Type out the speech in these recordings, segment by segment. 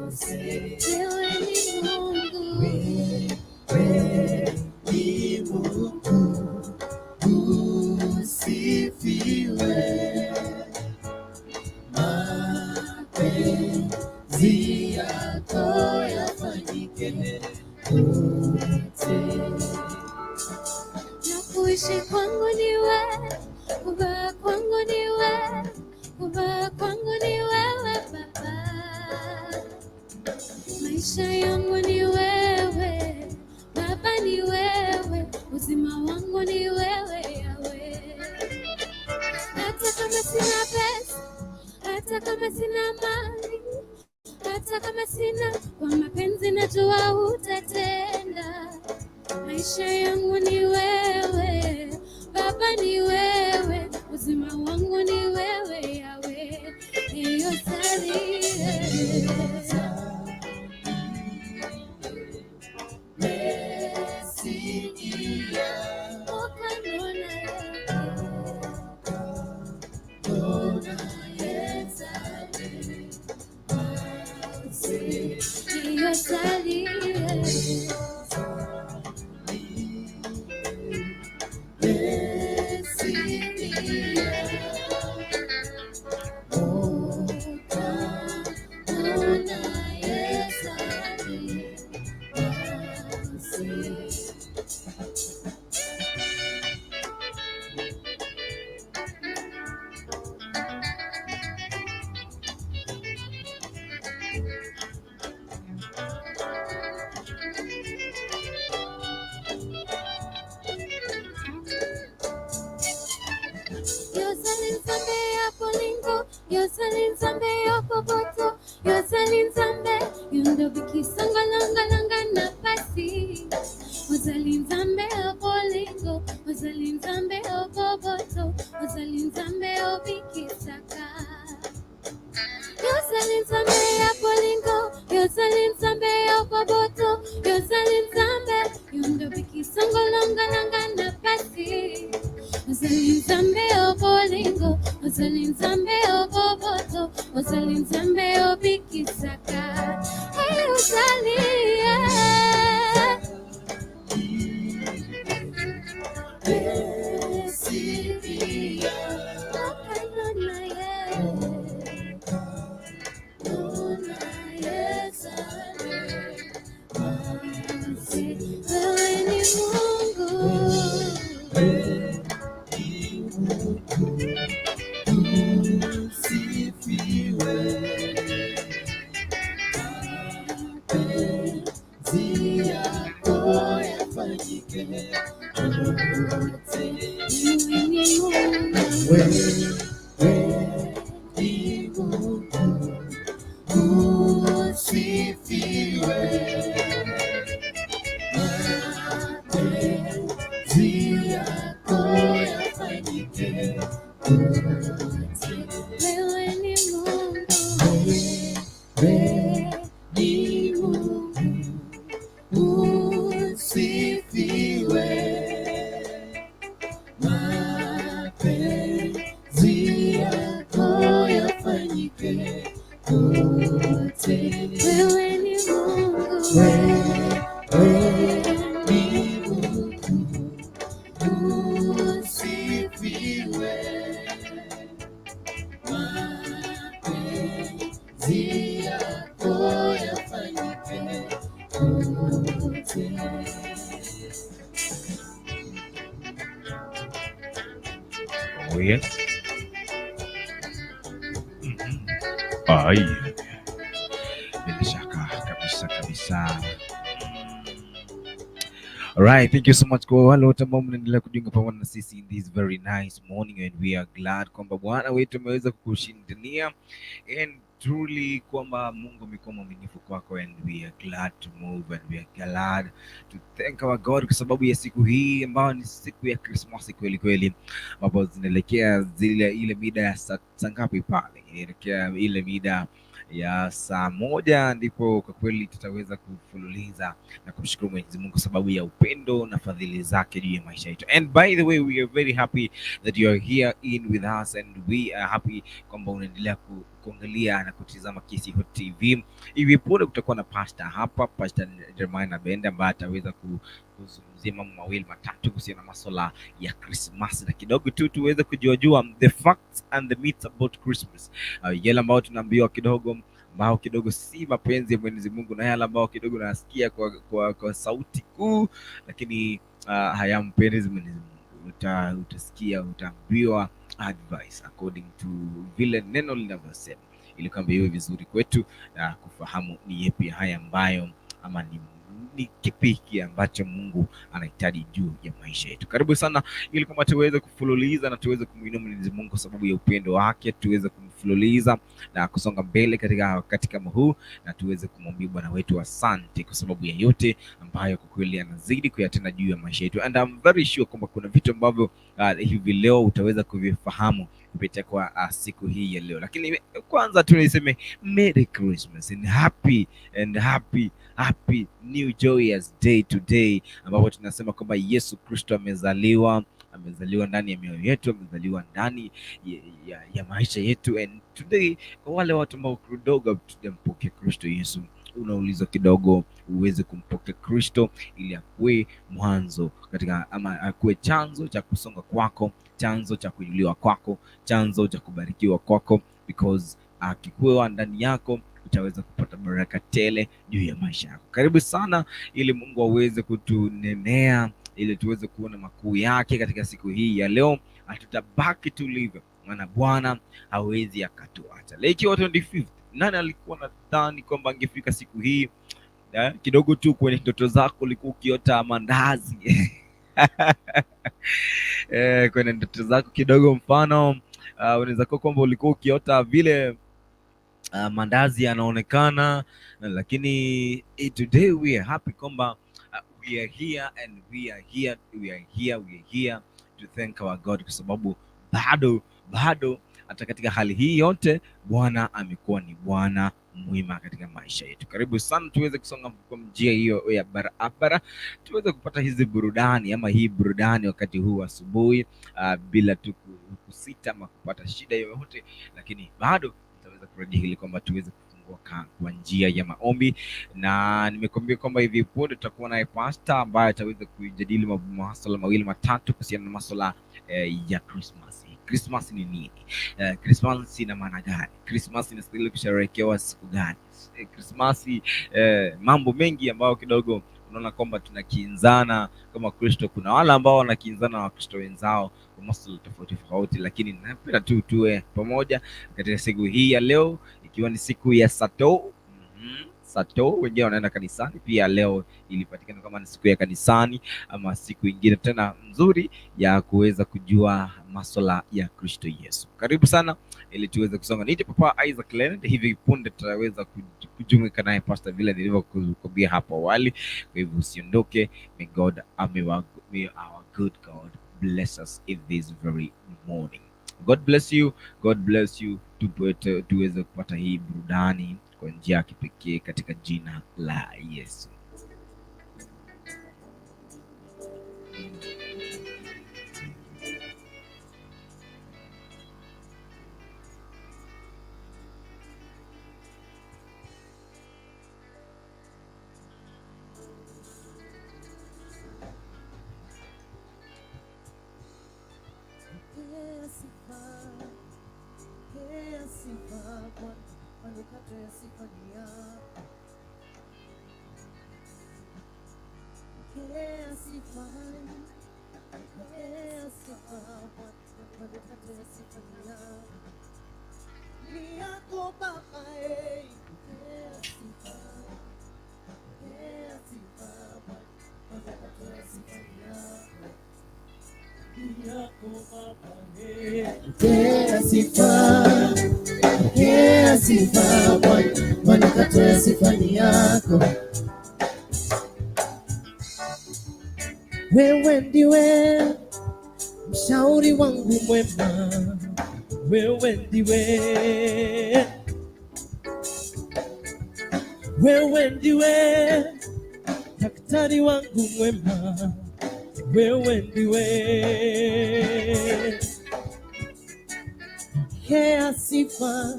Wewe ni Mungu. Wewe ni Mungu, usifiwe. Mapenzi yako yafanyike kote. Na kuishi kwangu ni wewe, kuvaa kwangu ni wewe, kuvaa kwangu ni wewe Baba. Maisha yangu ni wewe, Baba ni wewe, uzima wangu ni wewe Yawe. Hata kama sina pesa, hata kama sina mali, hata kama sina kwa mapenzi najua utatenda. Maisha yangu ni wewe, Baba ni wewe, uzima wangu ni wewe Yawe, niyosalie Mesia, ukanona niyosalie Yozali Nzambe ya bolingo, yozali Nzambe ya boboto, yozali Nzambe yondobikisanga langalanga na pasi. Ozali Nzambe ya bolingo, ozali Nzambe ya boboto, ozali Nzambe obikisaka. Yozali Nzambe ya bolingo, yozali Nzambe ya boboto, yozali Nzambe yondobikisanga langalanga na pasi. Ozali Nzambe ya bolingo, ozali Nzambe ya boboto, ozali Nzambe obikisaka. Hey, ozali yeah. Mesia, Okanona ye, wewe ni Mungu. Usifiwe. Mapenzi yako yafanyike kote. Wewe ni Mungu. Wewe ni Mungu, usifiwe. Mapenzi yako yafanyike kote. Wewe ni Mungu. Wewe ni Mungu, usifiwe. Mapenzi yako yafanyike kote. Wewe ni Mungu. Wewe ni Mungu, usifiwe. Mapenzi yako yafanyike kote. Kote. Oh, yes. Mhm. Ai. Bila shaka kabisa kabisa. Alright, thank you so much kwa wale wote ambao mnaendelea kujiunga pamoja na sisi in this very nice morning, and we are glad kwamba Bwana wetu ameweza kukushindania and truly kwamba Mungu amekuwa mwaminifu kwako, and we are glad to move and we are glad to thank our God kwa sababu ya siku hii ambayo ni siku ya Krismasi kweli kweli, ambapo zinaelekea zile ile mida ya saa ngapi pale, inaelekea ile mida ya saa 1, ndipo kwa kweli tutaweza kufululiza na kumshukuru Mwenyezi Mungu kwa sababu ya upendo na fadhili zake juu ya maisha yetu. And by the way, we are very happy that you are here in with us, and we are happy kwamba unaendelea kuangalia na kutizama Kisii Hot TV. Hivi punde kutakuwa na pastor hapa, Pastor Jeremiah Nabende, ambaye ataweza kuzungumzia mambo mawili matatu kuhusiana na masuala ya Christmas, na kidogo tu tuweze kujuajua the facts and the myths about Christmas. Yale ambayo tunaambiwa kidogo ambao kidogo si mapenzi ya Mwenyezi Mungu na yale ambao kidogo nasikia kwa sauti kuu, lakini hayampendezi Mwenyezi Mungu. Utasikia, utaambiwa advice according to vile neno linavyosema, ili kwamba iwe vizuri kwetu na kufahamu ni yepi haya ambayo ama ni kipi hiki ambacho Mungu anahitaji juu ya maisha yetu. Karibu sana ili kwamba tuweze kufululiza na tuweze kumuinua Mwenyezi Mungu kwa sababu ya upendo wake, tuweze kumfululiza na kusonga mbele katika wakati kama huu, na tuweze kumwambia Bwana wetu asante kwa sababu ya yote ambayo kwa kweli anazidi kuyatenda juu ya maisha yetu. And I'm very sure kwamba kuna vitu ambavyo hivi leo utaweza kuvifahamu kupitia kwa siku hii ya leo. Lakini kwanza tu niseme Merry Christmas and happy happy new joyous day today, ambapo tunasema kwamba Yesu Kristo amezaliwa, amezaliwa ndani ya mioyo yetu, amezaliwa ndani ya maisha yetu. And today, kwa wale watu ambao kidogo tujampokea Kristo Yesu, unaulizwa kidogo uweze kumpokea Kristo ili akuwe mwanzo katika ama akuwe chanzo cha kusonga kwako, chanzo cha kuinuliwa kwako, chanzo cha kubarikiwa kwako, because akikuwa ndani yako utaweza kupata baraka tele juu ya maisha yako. Karibu sana ili Mungu aweze kutunenea, ili tuweze kuona makuu yake katika siku hii ya leo. Hatutabaki tulivyo, maana Bwana hawezi akatuacha. Leo ikiwa 25th, nani alikuwa nadhani kwamba angefika siku hii? Kidogo tu kwenye ndoto zako ulikuwa ukiota mandazi, kwenye ndoto zako kidogo, mfano unaweza kuwa kwamba ulikuwa ukiota vile mandazi yanaonekana, lakini today we are happy kwamba we are here and we are here, we are here, we are here to thank our God kwa sababu bado bado hata katika hali hii yote Bwana amekuwa ni Bwana mwema katika maisha yetu. Karibu sana tuweze kusonga kwa njia hiyo ya barabara, tuweze kupata hizi burudani ama hii burudani wakati huu asubuhi, bila tu kusita ama kupata shida yoyote, lakini bado tutaweza kurejea ili kwamba tuweze kufungua kwa njia ya maombi, na nimekuambia kwamba hivi punde tutakuwa naye pastor ambaye ataweza kujadili masuala mawili matatu kuhusiana na masuala ya Christmas. Christmas ni nini? Christmas ina maana gani? Christmas inastahili kusherehekewa siku gani? Christmas, mambo mengi ambayo kidogo unaona kwamba tunakinzana kama Kristo. Kuna wale ambao wanakinzana na Wakristo wenzao kwa masuala tofauti tofauti, lakini napenda tu tuwe pamoja katika siku hii ya leo, ikiwa ni siku ya Sato. Sato, wengine wanaenda kanisani pia. Leo ilipatikana kama ni siku ya kanisani ama siku ingine tena nzuri ya kuweza kujua masuala ya Kristo Yesu. Karibu sana ili tuweze kusonga. Niite Papa Isaac Leonard. Hivi punde tutaweza kujumuika naye pastor vile nilivyokuambia hapo awali. Kwa hivyo usiondoke. May God, may our good God bless us in this very morning. God bless you. God bless you. Tuweze kupata hii burudani kwa njia ya kipekee katika jina la Yesu. Pokea sifa, pokea sifa Bwana, manukato ya sifa ni yako. Pokea sifa, pokea sifa Bwana, manukato ya sifa ni yako. Ni yako Baba, eh. Pokea sifa, pokea sifa Bwana, manukato ya sifa ni yako. Ni yako Baba, eh. Pokea sifa, pokea sifa Bwana, manukato ya sifa ni yako. Wewe ndiwe mshauri wangu mwema, wewe ndiwe, wewe ndiwe daktari wangu mwema, wewe ndiwe. Pokea sifa,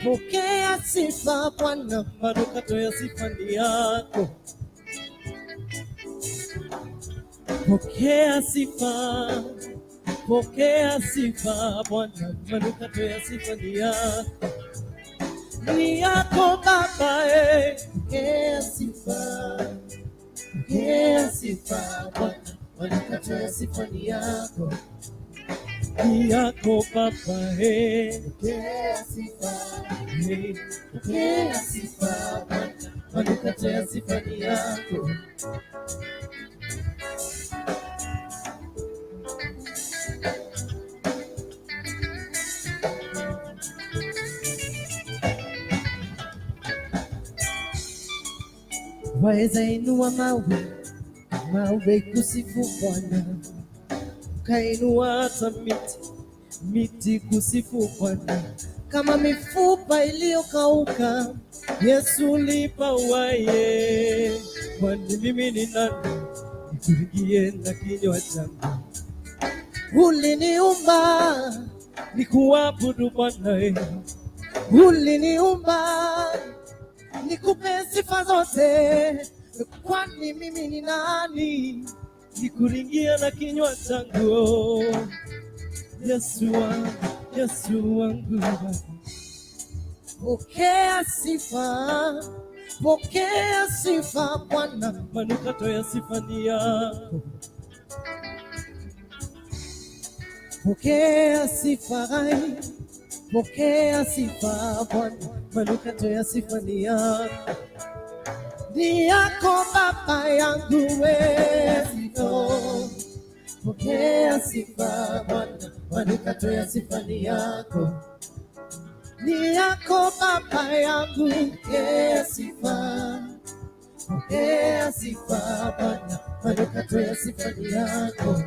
pokea sifa Bwana, manukato ya sifa ni yako. Pokea sifa, pokea sifa Bwana, manukato ya sifa ni yako, ni yako Baba eh. Pokea sifa, pokea sifa Bwana, manukato ya sifa ni yako, ni yako Baba eh. Pokea sifa, eh. Pokea sifa Bwana, manukato ya sifa ni yako. Waweza inua mawe, mawe kusifu Bwana, kainua hata miti, miti kusifu Bwana, kama mifupa iliyokauka, Yesu lipa uhai. Kwani mimi ni nani nikuringie na kinywa changu? Uliniumba nikuabudu Bwana, uliniumba nikupe sifa zote, kwani mimi ni nani nikuringia na kinywa changu? Yesu wangu, Yesu wangu, pokea sifa, pokea sifa Bwana, manukato ya sifa ni yako. Pokea sifa, pokea sifa Bwana, manukato ya sifa ni yako, ni yako Baba yangu wewe. Pokea sifa Bwana, manukato ya sifa ni yako, ni yako Baba yangu. Pokea sifa, pokea sifa Bwana, manukato ya sifa ni yako,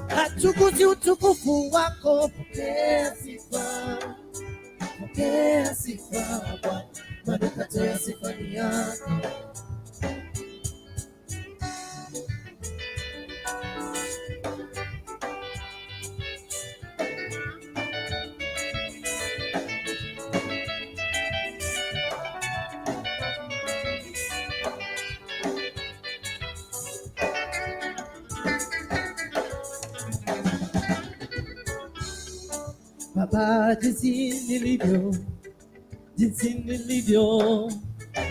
hatukuzi utukufu wako. Pokea sifa, pokea sifa Bwana, manukato ya sifa ni yako. Baba, jinsi nilivyo,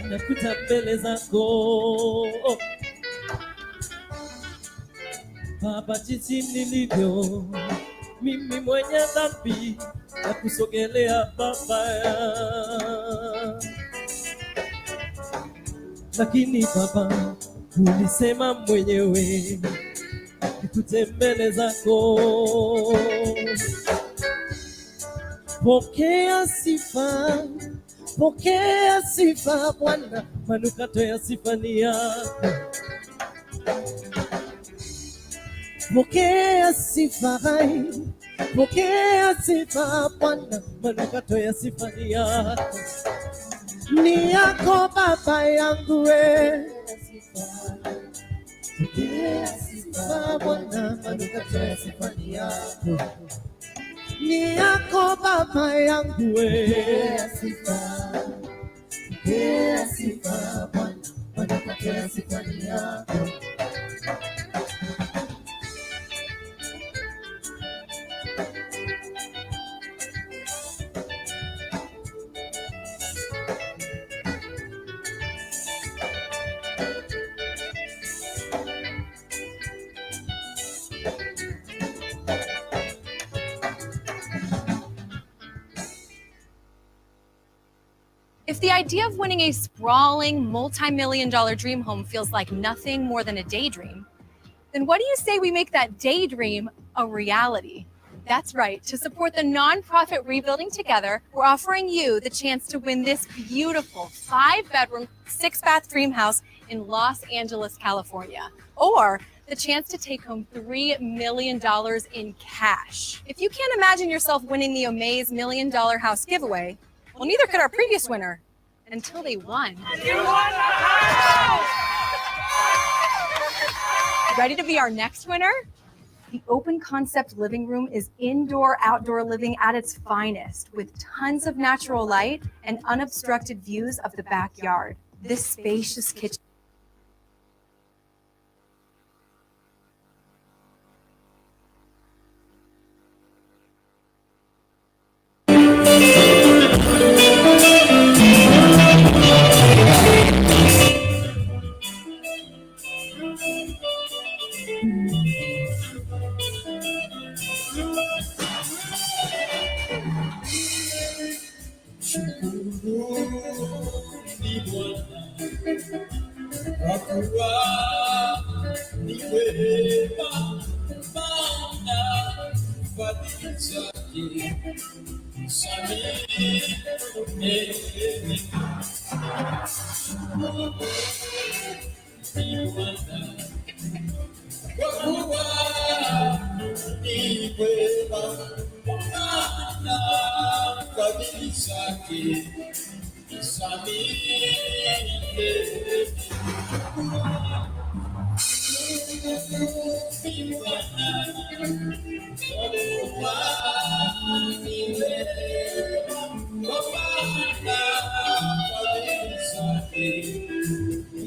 nakuja mbele zako Baba, jinsi nilivyo, mimi mwenye dhambi, nakusogelea Baba, lakini Baba ulisema mwenyewe nikuje mbele zako. Pokea sifa, pokea sifa Bwana, manukato ya sifa ni yako. Pokea sifa, pokea sifa Bwana, manukato ya sifa ni yako, ni yako Baba yangu we. Pokea sifa Bwana, manukato ya sifa ni yako, ni yako Baba yangu we. Pokea sifa, pokea sifa Bwana, manukato ya sifa ni yako. the idea of winning a sprawling, multi-million dollar dream home feels like nothing more than a daydream, then what do you say we make that daydream a reality? That's right. To support the nonprofit Rebuilding Together, we're offering you the chance to win this beautiful 5-bedroom, 6-bath dream house in Los Angeles, California, or the chance to take home $3 million in cash. If you can't imagine yourself winning the Omaze Million Dollar House giveaway, well, neither could our previous winner until they won. You won the house! Ready to be our next winner? The open concept living room is indoor outdoor living at its finest, with tons of natural light and unobstructed views of the backyard. This spacious kitchen. Shukuru ni Bwana kwa kuwa ni wema, maana fadhili zake za milele. Shukuru ni Bwana kwa kuwa ni wema, maana fadhili zake za milele. Ni Bwana kwa kuwa ni wema, kwa maana fadhili zake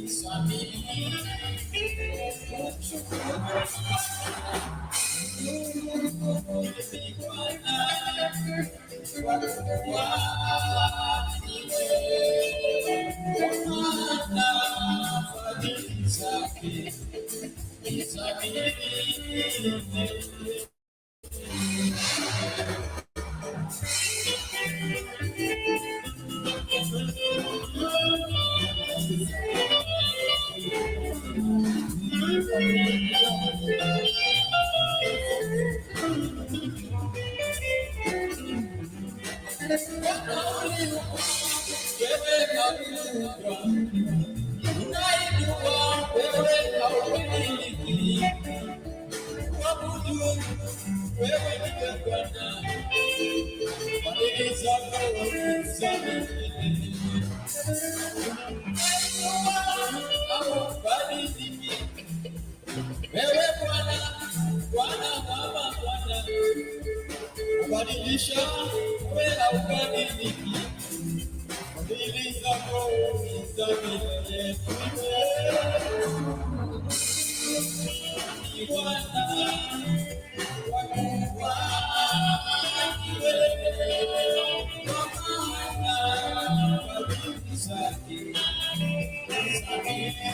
za milele. Shukuru ni Bwana kwa kuwa ni wema, kwa maana fadhili zake za milele. Wewe makubwa unainua, wewe haubadiliki. Kuabudu wewe ndiwe Bwana, fadhili zako za milele. Unainua, haubadiliki. Wewe Bwana, Bwana kama Bwana, ubadilisha, wewe haubadiliki. Fadhili zako za milele. Ni Bwana kwa kuwa ni wema, kwa maana fadhili zake za milele.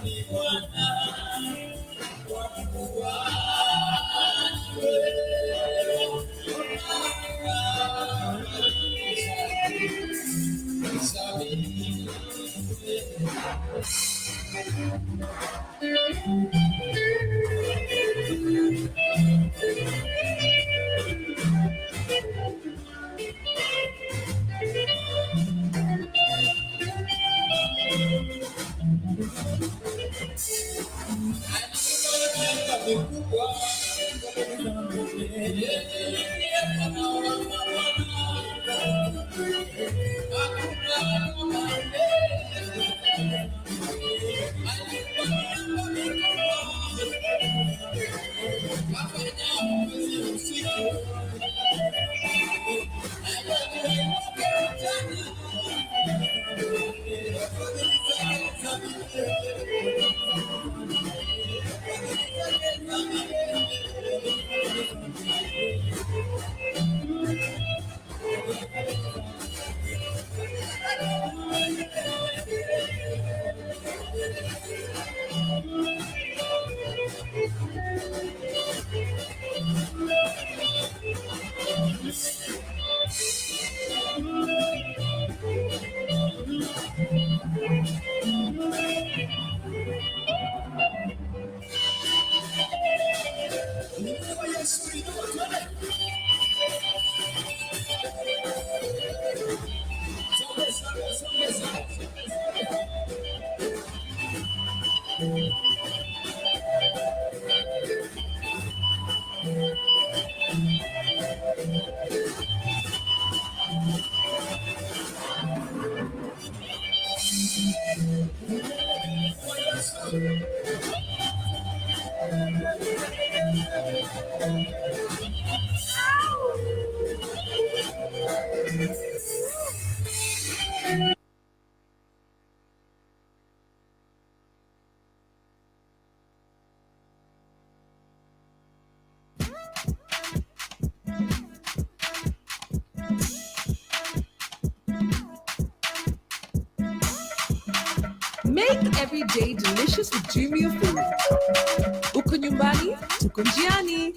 Ni Bwana kwa kuwa ni wema, kwa maana fadhili zake za milele. Miaka mikubwa, yeye Bwana wa mabwana, hakuna kama yeye. Alikuwa miaka mikubwa. Make every day delicious with Jumia Food. Uko nyumbani, tuko njiani.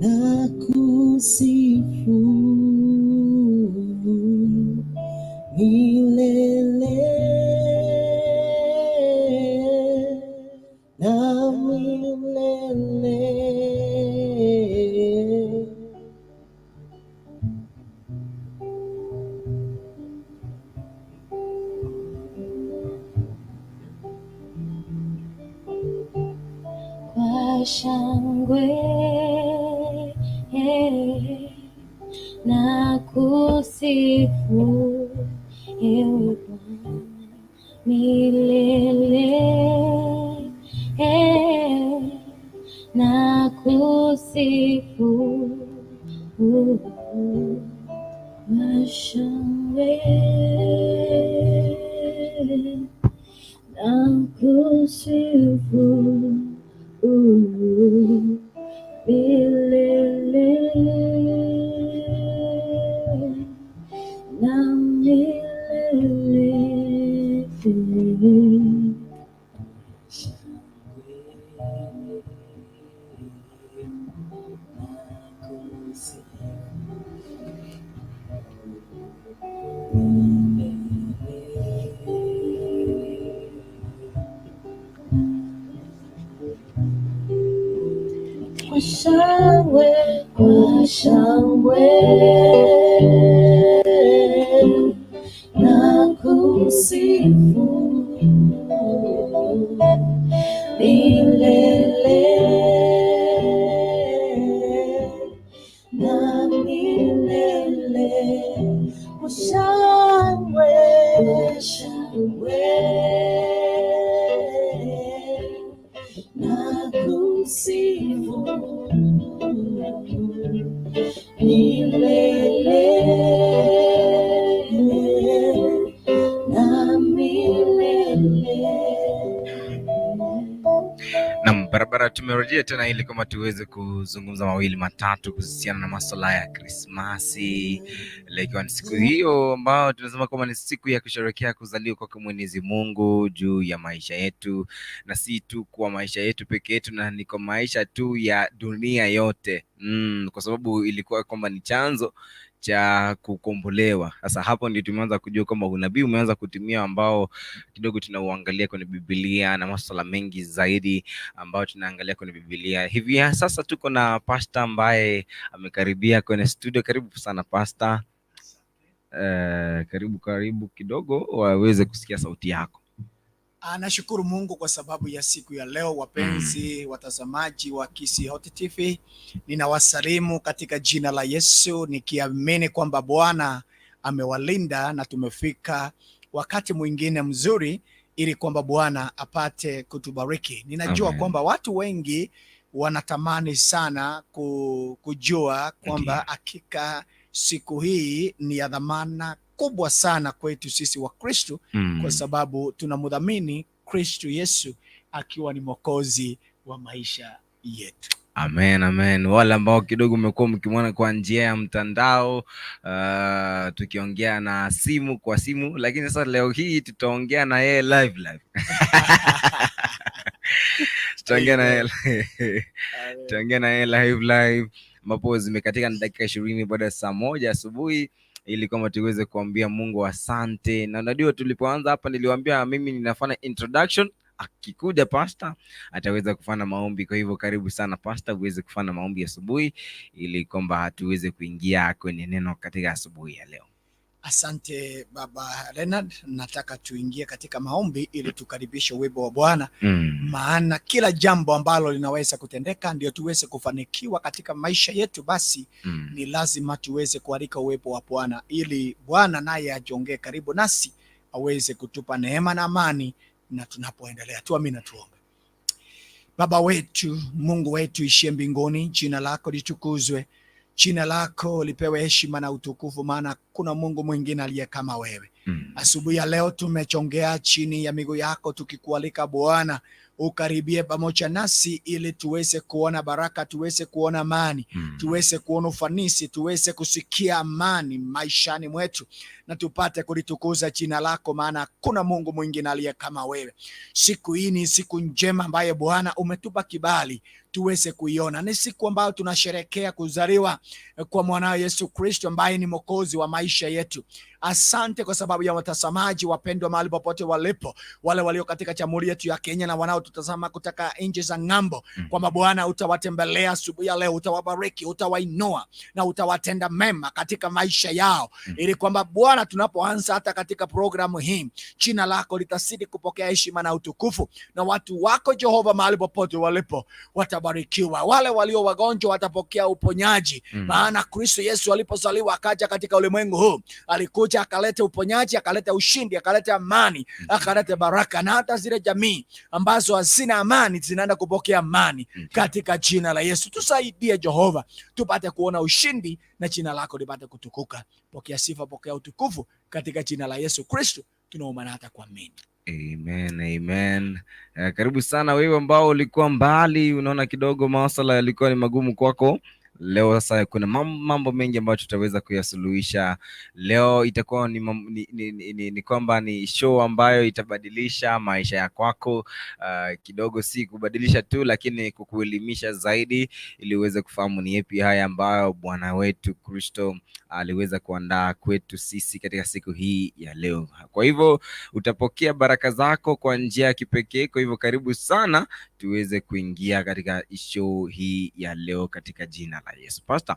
Na kusifu milele na milele. Kwa shangwe na kusifu ewe Bwana milele na kusifu kwa shangwe na kusifu milele na milele. Kwa shangwe, kwa shangwe na kusifu milele na milele. Kwa shangwe, shangwe na kusifu milele na milele. Nam, barabara Tumerejea tena ili kwamba tuweze kuzungumza mawili matatu kuhusiana na masuala ya Krismasi, ikiwa ni siku hiyo ambayo tunasema kwamba ni siku ya kusherehekea kuzaliwa kwake Mwenyezi Mungu juu ya maisha yetu, na si tu kwa maisha yetu peke yetu, na ni kwa maisha tu ya dunia yote, kwa sababu ilikuwa kwamba ni chanzo cha kukombolewa. Sasa hapo ndio tumeanza kujua kwamba unabii umeanza kutimia ambao kidogo tunauangalia kwenye Biblia na masuala mengi zaidi ambayo tunaangalia kwenye Biblia. Hivi ya sasa tuko na pasta ambaye amekaribia kwenye studio. Karibu sana pasta. Karibu karibu kidogo waweze kusikia sauti yako. Nashukuru Mungu kwa sababu ya siku ya leo, wapenzi watazamaji wa Kisii Hot TV, ninawasalimu katika jina la Yesu nikiamini kwamba Bwana amewalinda na tumefika wakati mwingine mzuri ili kwamba Bwana apate kutubariki. Ninajua Amen. Kwamba watu wengi wanatamani sana kujua kwamba hakika siku hii ni ya dhamana kubwa sana kwetu sisi wa Kristo kwa sababu tunamdhamini Kristo Yesu akiwa ni mwokozi wa maisha yetu. Amen, amen. Wale ambao kidogo mmekuwa mkimwona kwa njia ya mtandao, tukiongea na simu kwa simu, lakini sasa leo hii tutaongea na yeye live live. Tutaongea na yeye live live, ambapo zimekatika na dakika 20 baada ya saa 1 asubuhi ili kwamba tuweze kuambia Mungu asante. Na unajua tulipoanza hapa niliwaambia mimi ninafanya introduction, akikuja pasta ataweza kufanya maombi. Kwa hivyo karibu sana pasta, uweze kufanya maombi asubuhi ili kwamba tuweze kuingia kwenye neno katika asubuhi ya leo. Asante Baba Leonard, nataka tuingie katika maombi ili tukaribishe uwepo wa Bwana, maana kila jambo ambalo linaweza kutendeka ndio tuweze kufanikiwa katika maisha yetu, basi ni lazima tuweze kualika uwepo wa Bwana ili Bwana naye ajongee karibu nasi aweze kutupa neema na amani, na tunapoendelea tuamini na tuombe. Baba wetu, Mungu wetu ishie mbinguni, jina lako litukuzwe, jina lako lipewe heshima na utukufu, maana kuna Mungu mwingine aliye kama wewe. Asubuhi ya leo tumechongea chini ya miguu yako tukikualika Bwana ukaribie pamoja nasi ili tuweze kuona baraka, tuweze kuona amani, tuweze kuona ufanisi, tuweze kusikia amani maishani mwetu na tupate kulitukuza jina lako, maana hakuna Mungu mwingine aliye kama wewe. Siku hii ni siku njema ambaye Bwana umetupa kibali tuweze kuiona. Ni siku ambayo tunasherekea kuzaliwa kwa mwanao Yesu Kristo ambaye ni mwokozi wa maisha yetu. Asante kwa sababu ya watazamaji wapendwa mahali popote walipo, wale walio katika jamhuri yetu ya Kenya na wanaotutazama kutoka nchi za ng'ambo, kwamba Bwana utawatembelea asubuhi ya leo, utawabariki, utawainua na utawatenda mema katika maisha yao, ili kwamba Bwana tunapoanza hata katika programu hii, jina lako litazidi kupokea heshima na utukufu, na watu wako Jehova mahali popote walipo watabarikiwa. Wale walio wagonjwa watapokea uponyaji, maana Kristo Yesu alipozaliwa akaja katika ulimwengu huu, alikuja akaleta uponyaji, akaleta ushindi, akaleta amani, akaleta baraka, na hata zile jamii ambazo hazina amani zinaenda kupokea amani katika jina la Yesu. Tusaidie Jehova, tupate kuona ushindi na jina lako lipate kutukuka. Pokea sifa, pokea utukufu katika jina la Yesu Kristo tunaomba na hata kuamini. Amen, amen. Karibu sana wewe ambao ulikuwa mbali, unaona kidogo masuala yalikuwa ni magumu kwako. Leo sasa kuna mambo mengi ambayo tutaweza kuyasuluhisha leo. Itakuwa ni, mam- ni, ni, ni, ni, ni kwamba ni show ambayo itabadilisha maisha ya kwako. Kidogo si kubadilisha tu, lakini kukuelimisha zaidi ili uweze kufahamu ni yapi haya ambayo Bwana wetu Kristo aliweza kuandaa kwetu sisi katika siku hii ya leo. Kwa hivyo utapokea baraka zako kwa njia ya kipekee. Kwa hivyo karibu sana tuweze kuingia katika show hii ya leo katika jina la Yesu. Pastor,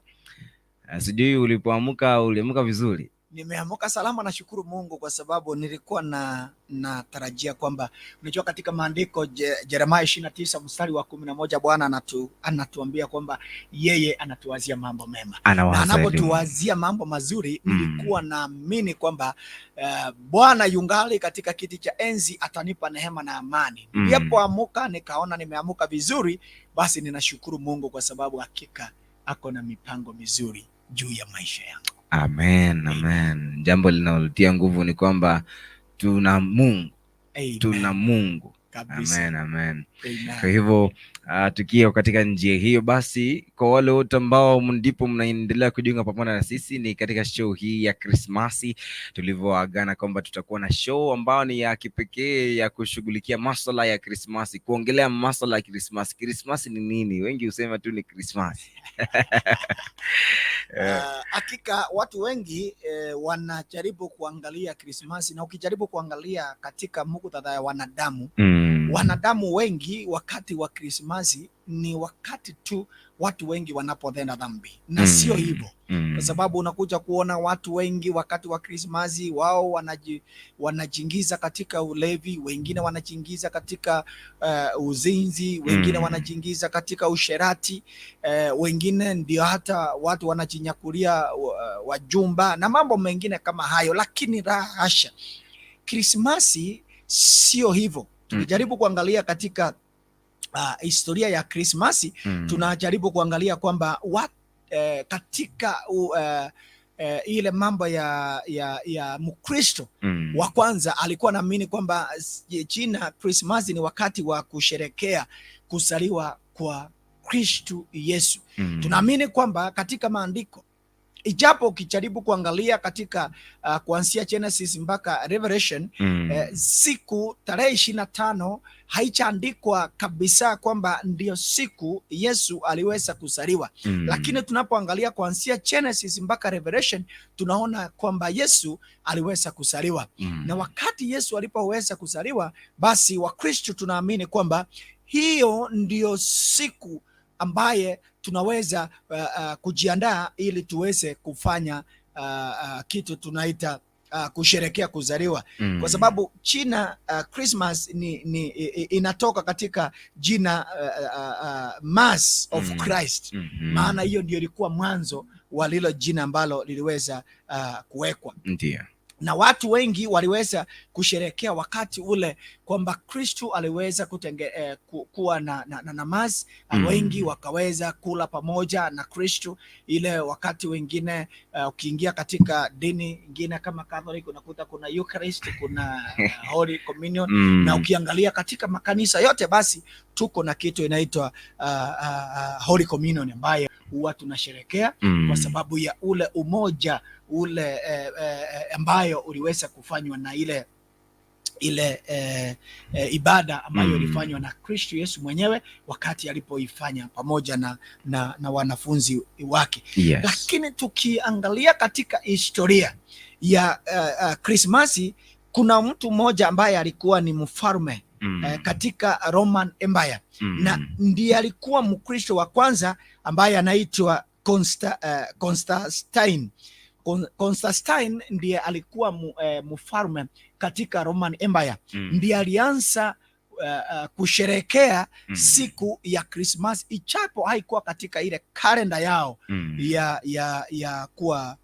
sijui ulipoamka uliamka vizuri? Nimeamka salama, nashukuru Mungu kwa sababu nilikuwa na natarajia kwamba unajua katika maandiko Yeremia 29 mstari wa 11 Bwana anatuambia kwamba yeye anatuwazia mambo mema na Anawaza elimu. anapotuwazia mambo mazuri, nilikuwa naamini kwamba Bwana yungali katika kiti cha enzi atanipa neema na amani. Nilipoamuka nikaona nimeamuka vizuri, basi ninashukuru Mungu kwa sababu hakika ako na mipango mizuri juu ya maisha yangu. Amen, amen. Jambo linalotia nguvu ni kwamba tuna Mungu, Amen. tuna Mungu. Kabisa. Amen, amen. Amen. Kwa hivyo tukiwa katika njia hiyo, basi kwa wale wote ambao ndipo mnaendelea kujiunga pamoja na sisi, ni katika show hii ya Krismasi tulivyoagana kwamba tutakuwa na show ambayo ni ya kipekee ya kushughulikia maswala ya Krismasi, kuongelea maswala ya Krismasi. Krismasi ni nini? Wengi husema tu ni Krismasi. Hakika watu wengi wanajaribu kuangalia Krismasi, na ukijaribu kuangalia katika muktadha ya wanadamu, wanadamu wengi wakati wa Krismasi ni wakati tu watu wengi wanapotenda dhambi, na sio hivyo, kwa sababu unakuja kuona watu wengi wakati wa Krismasi wao wanajiingiza katika ulevi, wengine wanajiingiza katika uzinzi, wengine wanajiingiza katika usherati, wengine ndio hata watu wanajinyakulia wajumba na mambo mengine kama hayo, lakini la hasha, Krismasi sio hivyo. Tukijaribu kuangalia katika historia ya Krismasi, tunajaribu kuangalia kwamba katika ile mambo ya Mkristo wa kwanza alikuwa naamini kwamba jina Krismasi ni wakati wa kusherekea kuzaliwa kwa Kristu Yesu. Tunaamini kwamba katika maandiko, ijapo ukijaribu kuangalia katika kuanzia Genesis mpaka Revelation, siku tarehe 25 haijaandikwa kabisa kwamba ndiyo siku Yesu aliweza kuzaliwa. Lakini tunapoangalia kuanzia Genesis mpaka Revelation, tunaona kwamba Yesu aliweza kuzaliwa. Na wakati Yesu alipoweza kuzaliwa, basi Wakristo tunaamini kwamba hiyo ndiyo siku ambaye tunaweza kujiandaa ili tuweze kufanya kitu tunaita kusherekea kuzaliwa, kwa sababu jina Christmas ni inatoka katika jina Mass of Christ. Maana hiyo ndio ilikuwa mwanzo wa lilo jina ambalo liliweza kuwekwa na watu wengi waliweza kusherekea wakati ule kwamba Kristu aliweza kuwa na mass. Wengi wakaweza kula pamoja na Kristu ile wakati wengine, ukiingia katika dini ingine kama Catholic unakuta kuna Eucharist, kuna Holy Communion, na ukiangalia katika makanisa yote basi tuko na kitu inaitwa Holy Communion ambaye huwa tunasherekea kwa sababu ya ule umoja ule ambayo uliweza kufanywa na ile ibada ambayo ilifanywa na Kristo Yesu mwenyewe wakati alipoifanya pamoja na wanafunzi wake. Lakini tukiangalia katika historia ya Krismasi, kuna mtu mmoja ambaye alikuwa ni mfalme katika Roman Empire, na ndiye alikuwa Mkristo wa kwanza ambaye anaitwa Constantine. Constantine ndiye alikuwa mfalme katika Roman Empire, ndiye alianza kusherekea siku ya Christmas, ichapo haikuwa katika ile kalenda yao ya kuwa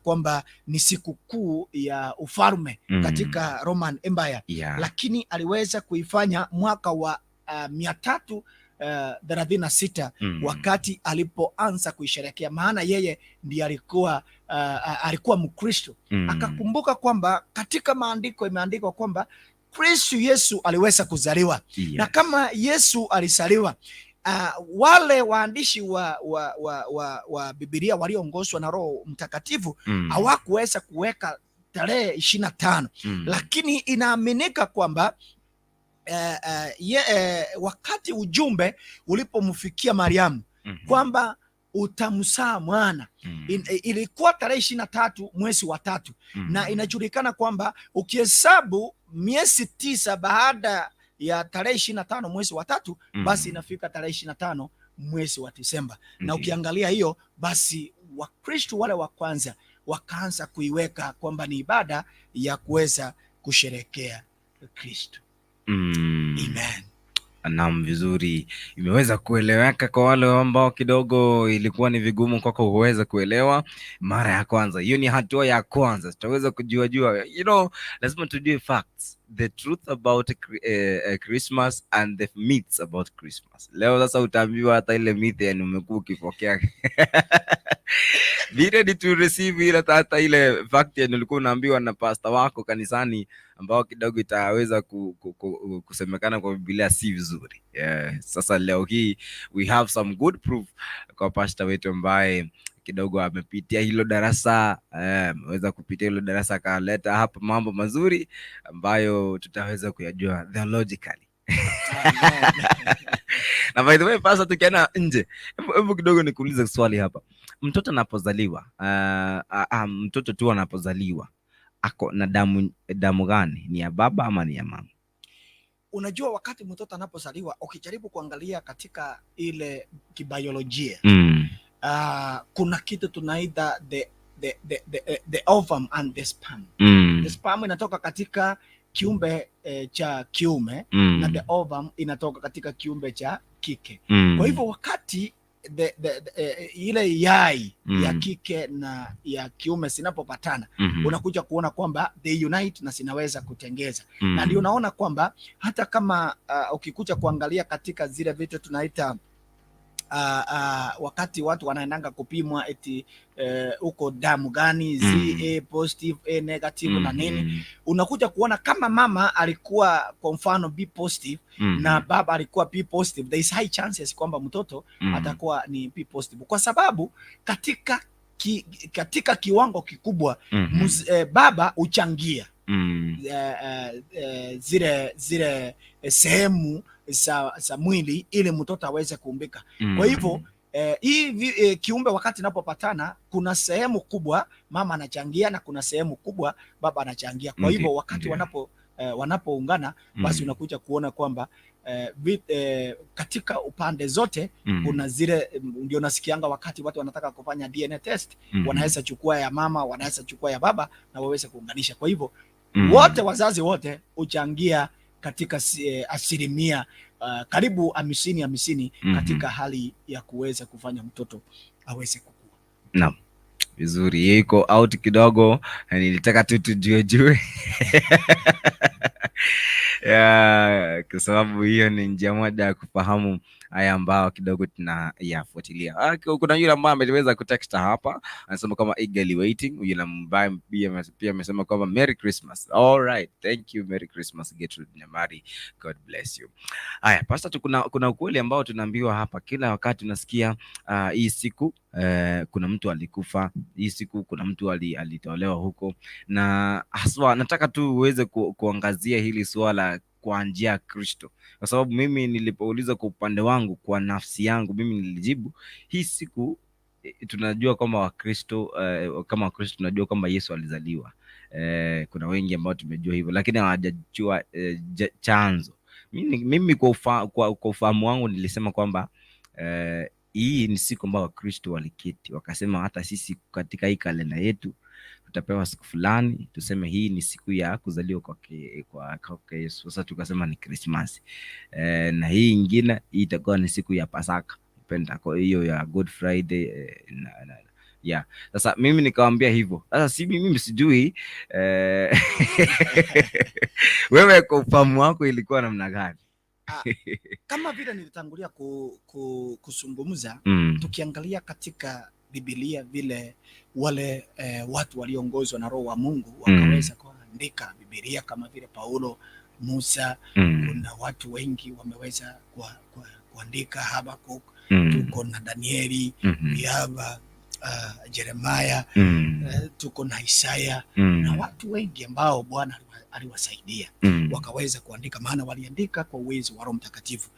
kwamba ni siku kuu ya ufalme katika Roman Empire, lakini aliweza kuifanya mwaka wa 336 wakati alipoanza kuisherekea, maana yeye ndiye alikuwa Mkristo. Akakumbuka kwamba katika maandiko imeandikwa kwamba Kristo Yesu aliweza kuzaliwa, na kama Yesu alizaliwa, wale waandishi wa Biblia walioongozwa na Roho Mtakatifu hawakuweza kuweka tarehe 25, lakini inaaminika kwamba wakati ujumbe ulipomfikia Mariamu kwamba utamzaa mwana, ilikuwa tarehe 23 mwezi wa tatu, na inajulikana kwamba ukihesabu miezi 9 baada ya tarehe 25 mwezi wa tatu, basi inafika tarehe 25 mwezi wa Disemba, na ukiangalia hiyo basi Wakristo wale wa kwanza wakaanza kuiweka kwamba ni ibada ya kuweza kusherekea Kristo. Amen. Naam, vizuri, imeweza kueleweka kwa wale ambao kidogo ilikuwa ni vigumu kwako kuweza kuelewa mara ya kwanza. Hiyo ni hatua ya kwanza, tutaweza kujua jua, lazima tujue facts, the truth about Christmas and the myths about Christmas. Leo sasa utaambiwa hata ile myth yani umekuwa ukipokea. Be ready to receive ile hata ile fact yenye ulikuwa unaambiwa na pastor wako kanisani ambao kidogo itaweza kusemekana kwa Biblia si vizuri. Yeah. Sasa leo hii we have some good proof kwa pastor wetu ambaye kidogo amepitia hilo darasa, ameweza kupitia hilo darasa akaleta hapa mambo mazuri ambayo tutaweza kuyajua theologically. Na by the way, pastor, tukienda nje, hebu kidogo nikuulize swali hapa. Mtoto anapozaliwa, mtoto tu anapozaliwa ako na damu gani? Ni ya baba ama ni ya mama? Unajua, wakati mtoto anapozaliwa, ukijaribu kuangalia katika ile kibiolojia, kuna kitu tunaita the ovum and the sperm. The sperm inatoka katika kiumbe cha kiume na the ovum inatoka katika kiumbe cha kike. Kwa hivyo wakati ile yai ya kike na ya kiume zinapopatana, unakuja kuona kwamba they unite na zinaweza kutengeza, na ndio unaona kwamba hata kama ukikuja kuangalia katika zile vitu tunaita wakati watu wanaendanga kupimwa eti uko damu gani, Z A positive, A negative na nini, unakuja kuona kama mama alikuwa kwa mfano B positive na baba alikuwa B positive, there is high chances kwamba mtoto atakuwa ni B positive, kwa sababu katika kiwango kikubwa baba huchangia zile sehemu za mwili ili mtoto aweze kuumbika. Kwa hivyo hii kiumbe wakati inapopatana, kuna sehemu kubwa mama anachangia na kuna sehemu kubwa baba anachangia. Kwa hivyo wakati wanapoungana basi unakuja kuona kwamba katika upande zote kuna zile, ndio nasikianga wakati watu wanataka kufanya DNA test, wanaweza chukua ya mama, wanaweza chukua ya baba na waweze kuunganisha. Kwa hivyo wote, wazazi wote huchangia katika asilimia karibu 50-50 katika hali ya kuweza kufanya mtoto aweze kukua. Naam, vizuri. Hiyo iko out kidogo, nilitaka tu tujue jue, yeah, kwa sababu hiyo ni njia moja ya kufahamu haya ambao kidogo tunayafuatilia. Kuna yule ambaye ameweza kutext hapa, anasema kama eagerly waiting. Yule ambaye pia amesema kwamba Merry Christmas. All right, thank you. Merry Christmas, Gertrude Nyamari. God bless you. Haya, pastor tu, kuna ukweli ambao tunaambiwa hapa kila wakati tunasikia hii siku kuna mtu alikufa, hii siku kuna mtu alitolewa huko, na haswa nataka tu uweze kuangazia hili suala kwa njia ya Kristo, kwa sababu mimi nilipouliza kwa upande wangu, kwa nafsi yangu, mimi nilijibu hii siku tunajua kwamba Wakristo, kama Wakristo tunajua kwamba Yesu alizaliwa. Kuna wengi ambao tumejua hivyo, lakini hawajajua chanzo. Mimi kwa ufahamu wangu nilisema kwamba hii ni siku ambayo Wakristo waliketi wakasema, hata sisi katika hii kalenda yetu tutapewa siku fulani, tuseme hii ni siku ya kuzaliwa kwake Yesu. Sasa tukasema ni Krismasi, na hii ingine hii itakuwa ni siku ya Pasaka penda kwa hiyo ya Good Friday, yeah. Sasa mimi nikawambia hivyo. Sasa si mimi sijui, wewe kwa ufahamu wako ilikuwa namna gani? Kama vile nilitangulia kuzungumza, tukiangalia katika Biblia vile wale watu walioongozwa na Roho wa Mungu wakaweza kuandika Biblia kama vile Paulo, Musa, kuna watu wengi wameweza kuandika Habakuk, tuko na Danieli, we have Jeremiah, tuko na Isaya na watu wengi ambao Bwana aliwasaidia wakaweza kuandika, maana waliandika kwa uwezo wa Roho Mtakatifu.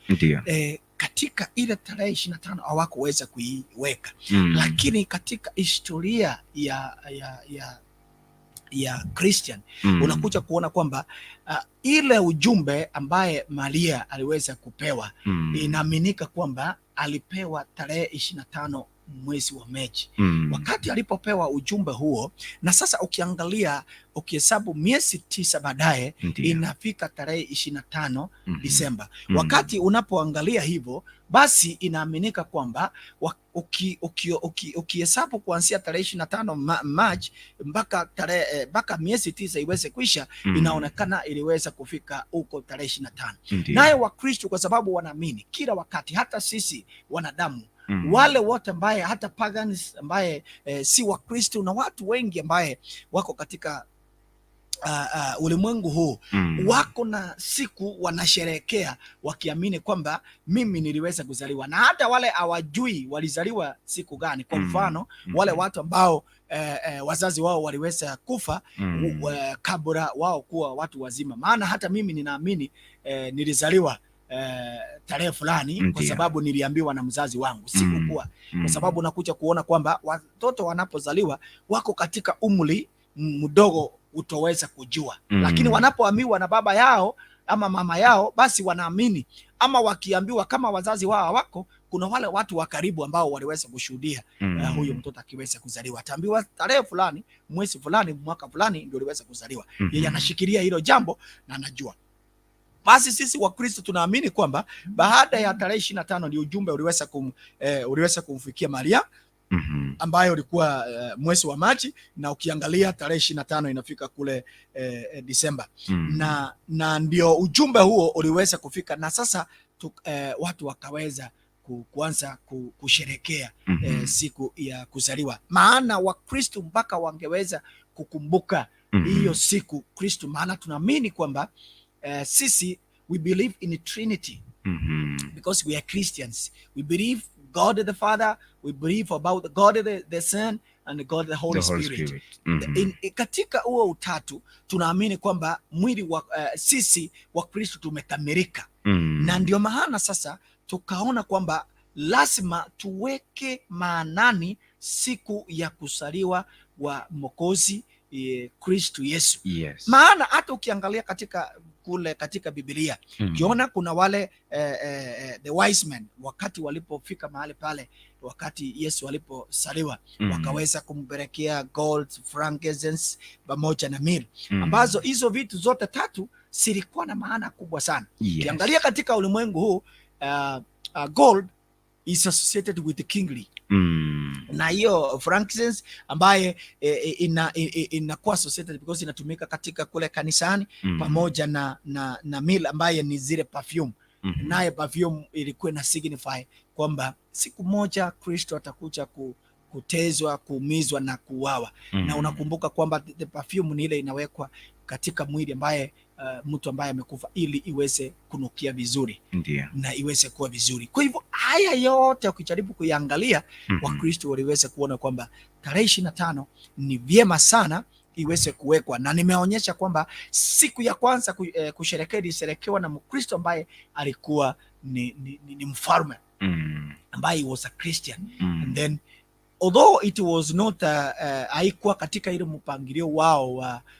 Katika ile tarehe 25 hawakuweza kuiweka, lakini katika historia ya Christian unakuja kuona kwamba ile ujumbe ambaye Maria aliweza kupewa, inaaminika kwamba alipewa tarehe 25 mwezi wa Mechi. Wakati alipopewa ujumbe huo, na sasa ukiangalia, ukihesabu miezi 9 baadaye inafika tarehe 25 Disemba. Wakati unapoangalia hivyo, basi inaaminika kwamba ukihesabu kuanzia tarehe 25 March mpaka miezi 9 iweze kuisha, inaonekana iliweza kufika huko tarehe 25. Naye Wakristo kwa sababu wanaamini kila wakati, hata sisi wanadamu Wale wote ambaye hata pagans ambaye si Wakristo na watu wengi ambaye wako katika ulimwengu huu wako na siku wanasherehekea wakiamini kwamba mimi niliweza kuzaliwa, na hata wale hawajui walizaliwa siku gani. Kwa mfano wale watu ambao wazazi wao waliweza kufa kabla wao kuwa watu wazima. Maana hata mimi ninaamini nilizaliwa tarehe fulani kwa sababu niliambiwa na mzazi wangu, sikukuwa kwa sababu nakuja kuona kwamba watoto wanapozaliwa wako katika umri mdogo utoweza kujua, lakini wanapoambiwa na baba yao ama mama yao, basi wanaamini, ama wakiambiwa kama wazazi wao hawako, kuna wale watu wa karibu ambao waliweza kushuhudia huyu mtoto akiweza kuzaliwa, ataambiwa tarehe fulani, mwezi fulani, mwaka fulani ndio aliweza kuzaliwa. Yeye anashikilia hilo jambo na anajua. Basi sisi Wakristo tunaamini kwamba baada ya tarehe 25 ndio ujumbe uliweza kumfikia Maria ambayo ulikuwa mwezi wa Machi, na ukiangalia tarehe 25 inafika kule Disemba na ndio ujumbe huo uliweza kufika, na sasa watu wakaweza kuanza kusherekea siku ya kuzaliwa, maana Wakristo mpaka wangeweza kukumbuka hiyo siku Kristo, maana tunaamini kwamba sisi we believe in Trinity because we are Christians. We believe God the Father, we believe about God the Son and God the Holy The Holy Spirit. Spirit. Katika huo utatu tunaamini kwamba mwili wa sisi wa Kristo tumekamilika na ndio maana sasa tukaona kwamba lazima tuweke maanani siku ya kuzaliwa wa Mwokozi Kristo Yesu. Maana hata ukiangalia katika kule katika Biblia ukiona kuna wale the wise men wakati walipofika mahali pale, wakati Yesu alipozaliwa wakaweza kumpelekea gold, frankincense pamoja na myrrh ambazo hizo vitu zote tatu zilikuwa na maana kubwa sana. Ukiangalia katika ulimwengu huu gold is associated with the kingly na hiyo frankincense ambaye inakuwa associated because inatumika katika kule kanisani pamoja na myrrh ambaye ni zile perfume. Naye perfume ilikuwa ina signify kwamba siku moja Kristo atakuja kuteswa, kuumizwa na kuuawa. Na unakumbuka kwamba the perfume ni ile inawekwa katika mwili ambaye mtu ambaye amekufa ili iweze kunukia vizuri na iweze kuwa vizuri. Kwa hivyo haya yote ukijaribu kuiangalia, Wakristo waliweza kuona kwamba tarehe 25 ni vyema sana iweze kuwekwa, na nimeonyesha kwamba siku ya kwanza kusherekea ilisherekewa na Mkristo ambaye alikuwa ni mfalme ambaye was a Christian and then although it was not haikuwa katika ile mpangilio wao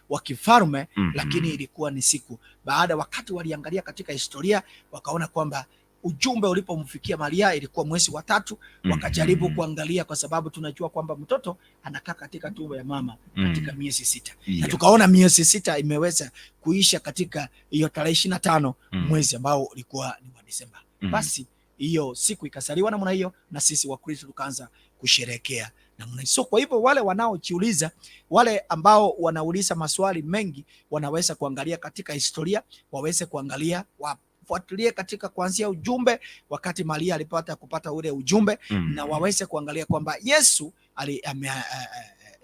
wa kifalme lakini ilikuwa ni siku baada, wakati waliangalia katika historia wakaona kwamba ujumbe ulipomfikia Maria ilikuwa mwezi wa tatu, wakajaribu kuangalia, kwa sababu tunajua kwamba mtoto anakaa katika tumbo ya mama katika miezi 6 na tukaona miezi 6 imeweza kuisha katika hiyo tarehe 25 mwezi ambao ulikuwa ni wa Disemba. Basi hiyo siku ikazaliwa namna hiyo, na sisi Wakristo tukaanza kusherehekea namna hiyo. So kwa hivyo wale wanaojiuliza, wale ambao wanauliza maswali mengi, wanaweza kuangalia katika historia, waweze kuangalia, wafuatilie katika kuanzia ujumbe wakati Maria alipata kupata ule ujumbe na waweze kuangalia kwamba Yesu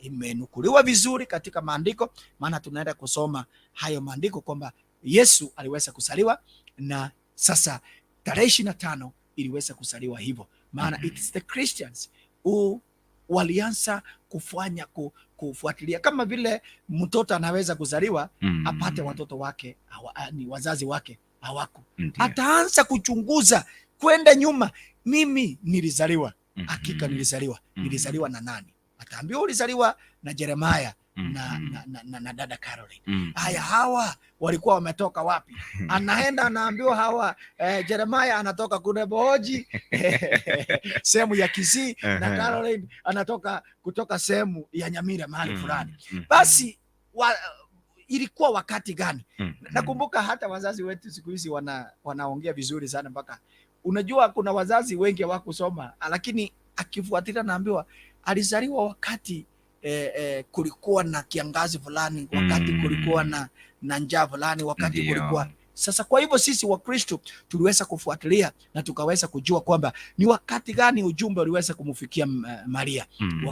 imenukuliwa vizuri katika maandiko, maana tunaenda kusoma hayo maandiko kwamba Yesu aliweza kuzaliwa na sasa tarehe 25 iliweza kuzaliwa hivyo, maana it's the Christians who walianza kufanya kufuatilia kama vile mtoto anaweza kuzaliwa apate watoto wake ni wazazi wake hawako, ataanza kuchunguza kwenda nyuma, mimi nilizaliwa hakika nilizaliwa nilizaliwa na nani? Ataambiwa ulizaliwa na Jeremiah na dada Caroline. Haya, hawa walikuwa wametoka wapi? Anaenda anaambiwa hawa Jeremiah anatoka kule Boji sehemu ya Kisii na Caroline anatoka kutoka sehemu ya Nyamira mahali fulani. Basi ilikuwa wakati gani? Nakumbuka hata wazazi wetu siku hizi wanaongea vizuri sana, mpaka unajua kuna wazazi wengi hawakusoma, lakini akifuatilia naambiwa alizaliwa wakati kulikuwa na kiangazi fulani, wakati kulikuwa na njaa fulani, wakati kulikuwa Sasa kwa hivyo sisi Wakristo tuliweza kufuatilia na tukaweza kujua kwamba ni wakati gani ujumbe uliweza kumfikia Maria.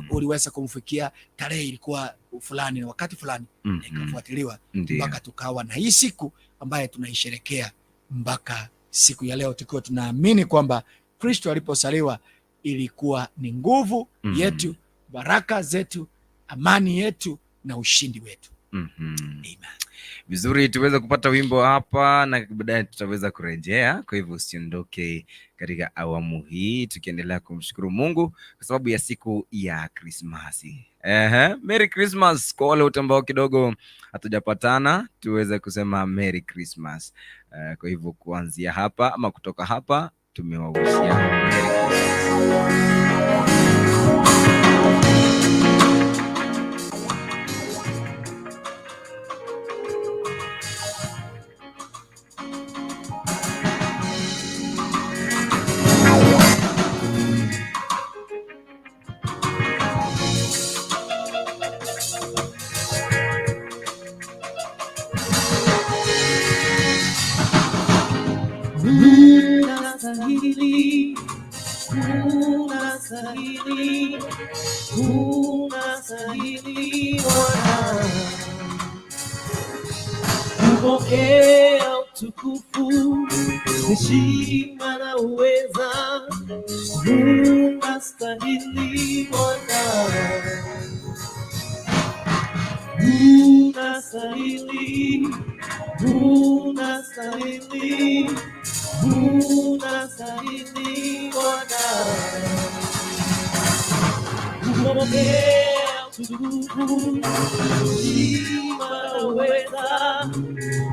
Uliweza kumfikia tarehe ilikuwa fulani na wakati fulani, ikafuatiliwa mpaka tukawa na hii siku ambaye tunaisherekea mpaka siku ya leo, tukiwa tunaamini kwamba Kristo alipozaliwa ilikuwa ni nguvu yetu, baraka zetu, amani yetu na ushindi wetu. Amen. Vizuri, tuweze kupata wimbo hapa na baadaye tutaweza kurejea. Kwa hivyo usiondoke katika awamu hii, tukiendelea kumshukuru Mungu kwa sababu ya siku ya Krismasi. Ehe, Merry Christmas kwa wale wote ambao kidogo hatujapatana, tuweze kusema Merry Christmas. Kwa hivyo kuanzia hapa ama kutoka hapa tumewawishia Merry Christmas. Unastahili, unastahili, unastahili Bwana kupokea utukufu, heshima na uweza. Unastahili Bwana, unastahili, unastahili, unastahili Bwana kupokea utukufu, heshima na uweza.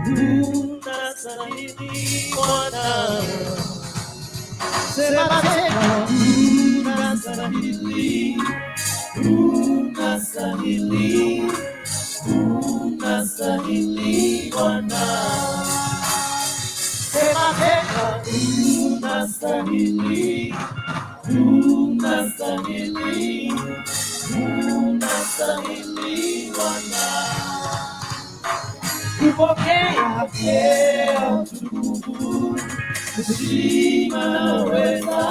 Unastahili Bwana. Sema tena, unastahili, unastahili, unastahili Bwana. Sema tena, unastahili, unastahili, unastahili Bwana kupokea utukufu, heshima na uweza.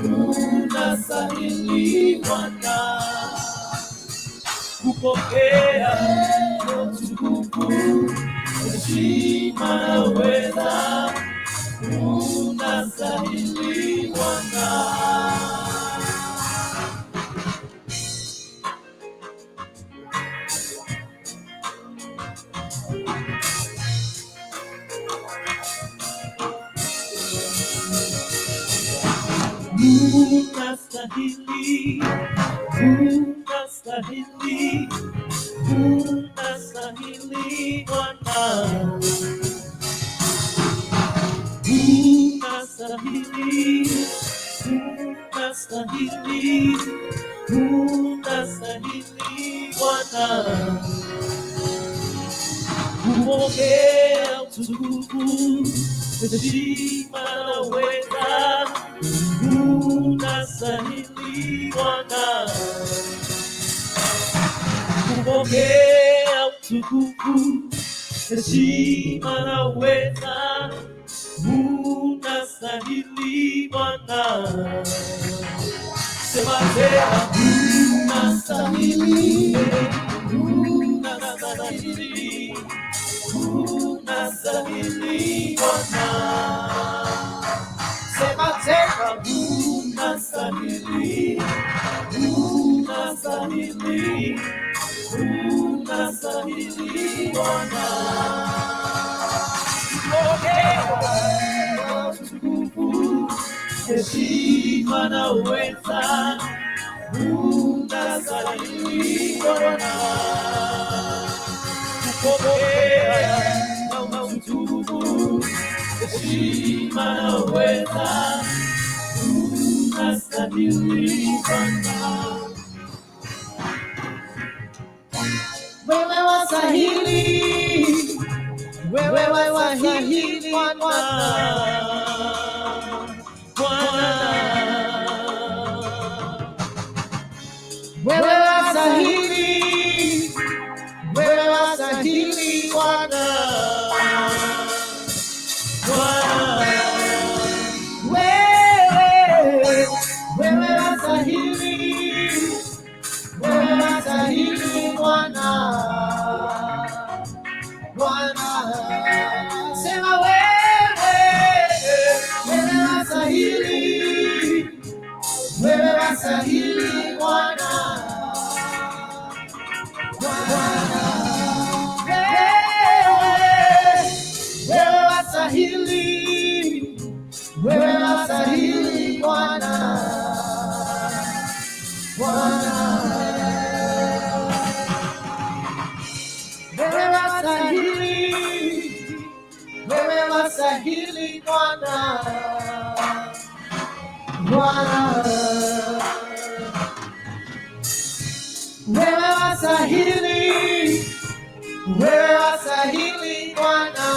Unastahili Bwana kupokea utukufu, heshima na uweza. Unastahili Bwana. Unastahili, unastahili, unastahili Bwana. Unastahili, unastahili, unastahili Bwana. Kupokea utukufu, heshima na uweza. Unastahili Bwana kupokea utukufu, heshima na uweza. Unastahili Bwana. Sema tena, unastahili, unastahili, unastahili Bwana. Sema tena, unastahili, unastahili, unastahili Bwana. Pokea utukufu, heshima na uweza. Unastahili Bwana kupokea utukufu, heshima na uweza. Unastahili Bwana. Wewe wastahili, wewe wastahili Bwana, Bwana. Wewe wastahili, wewe wastahili Bwana. Bwana. Sema wewe, wewe wastahili, wewe wastahili Bwana. Bwana. Wewe, wewe wastahili, wewe wastahili Bwana. Bwana. Wewe wastahili, wewe wastahili Bwana. Bwana. Wewe wastahili, wewe wastahili Bwana.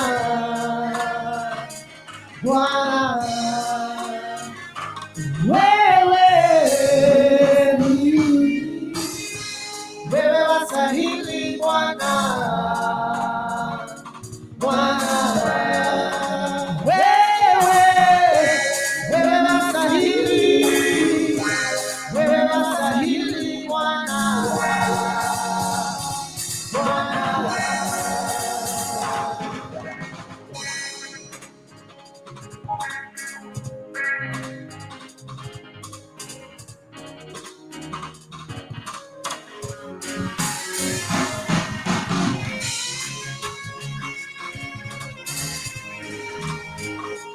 Bwana. Wewe, wewe wastahili Bwana. Bwana. Wewe, wewe wastahili, wewe wastahili Bwana. Bwana.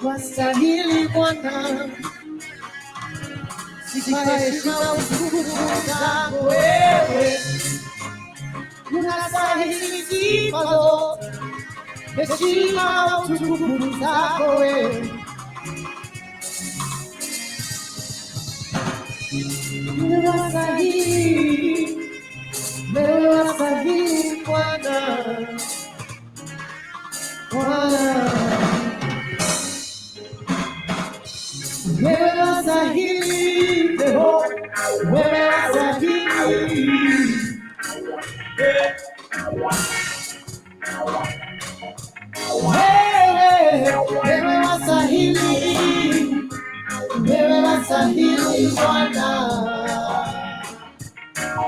Wastahili Bwana, sifa, heshima, utukufu zako wewe. Unastahili sifa zote, heshima, utukufu zako wewe. Wewe wastahili, wewe wastahili Bwana. Bwana. Wewe wastahili, Jehova, wewe wastahili. Wewe, wewe wastahili, wewe wastahili Bwana.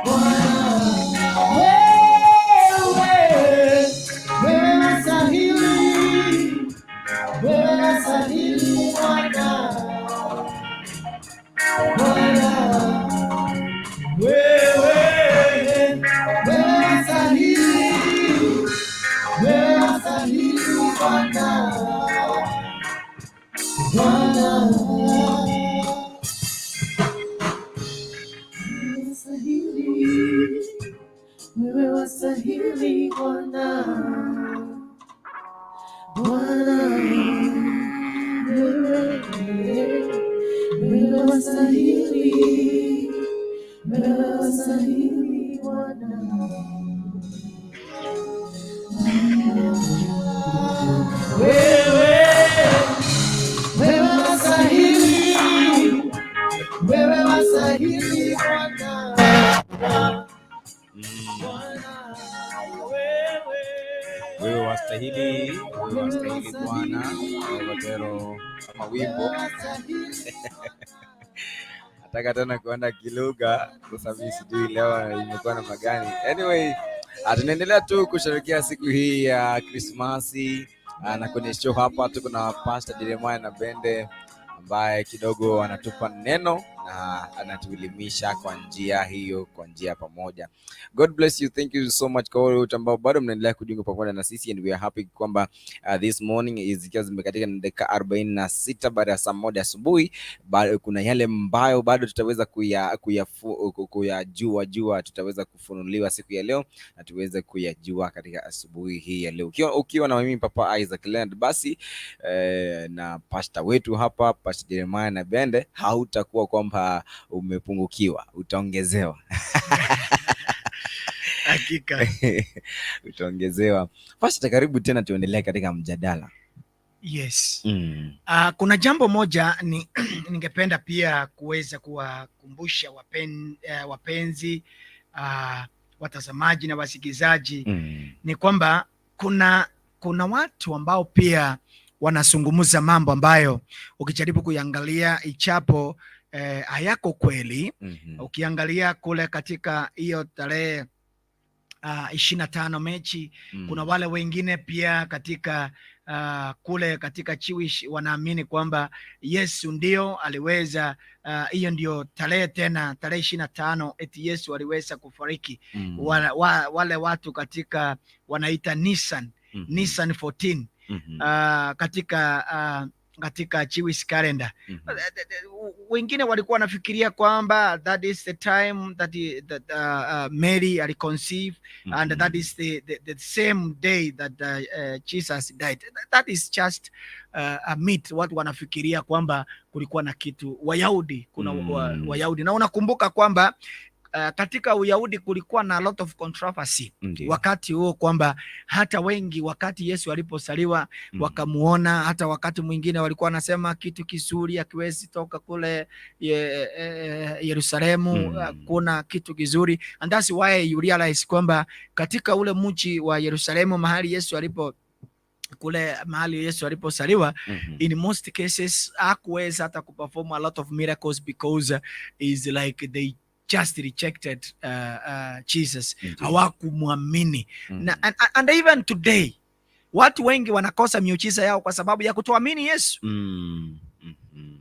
Bwana. Wewe, wewe wastahili, wewe wastahili Bwana. Bwana. Wewe, wewe wastahili, wewe wastahili Bwana. Bwana. Wastahili, wewe wastahili Bwana. Bwana. Wewe, wewe wastahili, wewe wastahili Bwana. Wewe, wewe wastahili, wewe wastahili Bwana. Bwana, wewe. Wewe wastahili, wewe wastahili Bwana. Lotero kama wimbo nataka tena kuenda kilugha sasa, mimi sijui leo imekuwa namna gani. Anyway, tunaendelea tu kusherehekea siku hii ya Krismasi, na kwenye show hapa tuko na Pastor Jeremiah na Bende ambaye kidogo anatupa neno na anatuelimisha kwa njia hiyo, kwa njia pamoja. God bless you. Thank you so much kwa wale wote ambao bado mnaendelea kujiunga pamoja na sisi, and we are happy kwamba this morning zikiwa zimekatika na dakika 46 baada ya saa 1 asubuhi, bado kuna yale ambayo bado tutaweza kuyajua jua, tutaweza kufunuliwa siku ya leo na tuweze kuyajua katika asubuhi hii ya leo. Ukiwa na mimi Papa Isaac Leonard, basi na pastor wetu hapa Pastor Jeremiah na Bende, hautakuwa kwamba umepungukiwa, utaongezewa. Hakika. Utaongezewa. Pastor, karibu tena tuendelee katika mjadala. Yes. Kuna jambo moja ni ningependa pia kuweza kuwakumbusha wapenzi watazamaji na wasikizaji ni kwamba kuna watu ambao pia wanazungumza mambo ambayo ukijaribu kuiangalia ichapo hayako kweli. Ukiangalia kule katika hiyo tarehe 25 Mechi. Kuna wale wengine pia katika kule katika Jewish wanaamini kwamba Yesu ndio aliweza, hiyo ndio tarehe tena, tarehe 25, eti Yesu aliweza kufariki. Wale watu katika wanaita Nisan, Nisan 14, katika Jewish calendar. Wengine walikuwa wanafikiria kwamba that is the time that Mary aliconceive and that is the same day that Jesus died. That is just a myth. Watu wanafikiria kwamba kulikuwa na kitu Wayahudi, kuna Wayahudi, na unakumbuka kwamba katika Uyahudi kulikuwa na a lot of controversy wakati huo, kwamba hata wengi wakati Yesu alipozaliwa wakamuona, hata wakati mwingine walikuwa wanasema kitu kizuri hakiwezi toka kule Yerusalemu, kuna kitu kizuri, and that's why you realize kwamba katika ule mji wa Yerusalemu mahali Yesu alipo kule mahali Yesu alipozaliwa, in most cases hakuweza hata kuperform a lot of miracles because is like they just rejected Jesus, hawakumwamini. Na and even today watu wengi wanakosa miujiza yao kwa sababu ya kutoamini Yesu.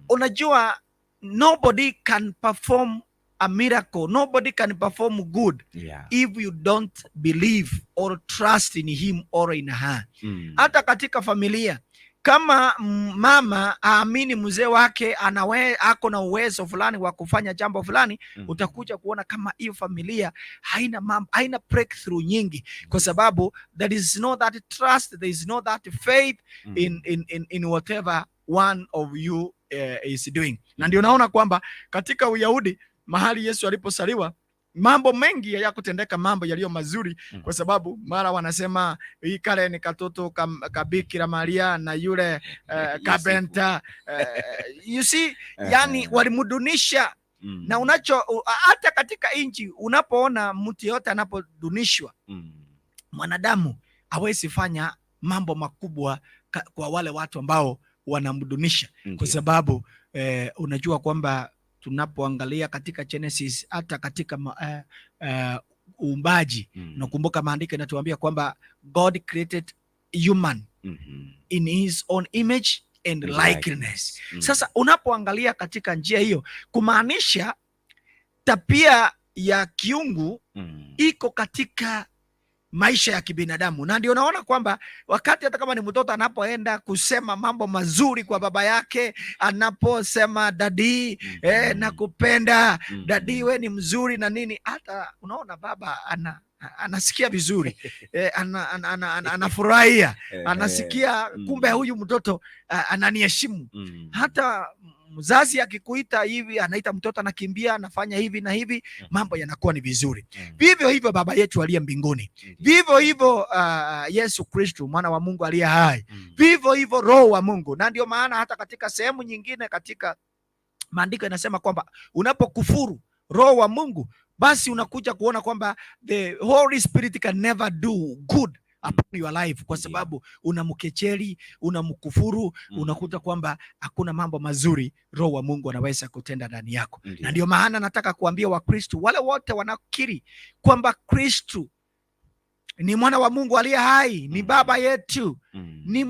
Unajua, nobody can perform a miracle, nobody can perform good if you don't believe or trust in him or in her. Hata katika familia, kama mama aamini mzee wake ako na uwezo fulani wa kufanya jambo fulani, utakuja kuona kama hiyo familia haina mambo, haina breakthrough nyingi, kwa sababu there is no that trust, there is no that faith in whatever one of you is doing. Na ndio naona kwamba katika Uyahudi mahali Yesu alipozaliwa, mambo mengi hayakutendeka, mambo yaliyo mazuri, kwa sababu mara wanasema hii kale ni katoto kabikira Maria na yule carpenter, you see, yani walimdunisha. Na unacho hata katika nchi, unapoona mtu yote anapodunishwa, mwanadamu hawezi fanya mambo makubwa kwa wale watu ambao wanamdunisha, kwa sababu unajua kwamba tunapoangalia katika Genesis, hata katika uumbaji, nakumbuka maandiko inatuambia kwamba God created human in his own image and likeness. Sasa unapoangalia katika njia hiyo, kumaanisha tabia ya kiungu iko katika maisha ya kibinadamu, na ndio naona kwamba wakati hata kama ni mtoto anapoenda kusema mambo mazuri kwa baba yake, anaposema, "Daddy, nakupenda, daddy, we ni mzuri," na nini, hata unaona baba anasikia vizuri, anafurahia, anasikia kumbe huyu mtoto ananiheshimu. Hata mzazi akikuita hivi, anaita mtoto, anakimbia, anafanya hivi na hivi, mambo yanakuwa ni vizuri. Vivyo hivyo Baba yetu aliye mbinguni, vivyo hivyo Yesu Kristu mwana wa Mungu aliye hai, vivyo hivyo Roho wa Mungu. Na ndio maana hata katika sehemu nyingine katika maandiko inasema kwamba unapokufuru Roho wa Mungu, basi unakuja kuona kwamba the Holy Spirit can never do good upon your life, kwa sababu unamkejeli, unamkufuru, unakuta kwamba hakuna mambo mazuri Roho wa Mungu anaweza kutenda ndani yako. Na ndio maana nataka kuambia Wakristu wale wote wanakiri kwamba Kristu ni mwana wa Mungu aliye hai, ni baba yetu, ni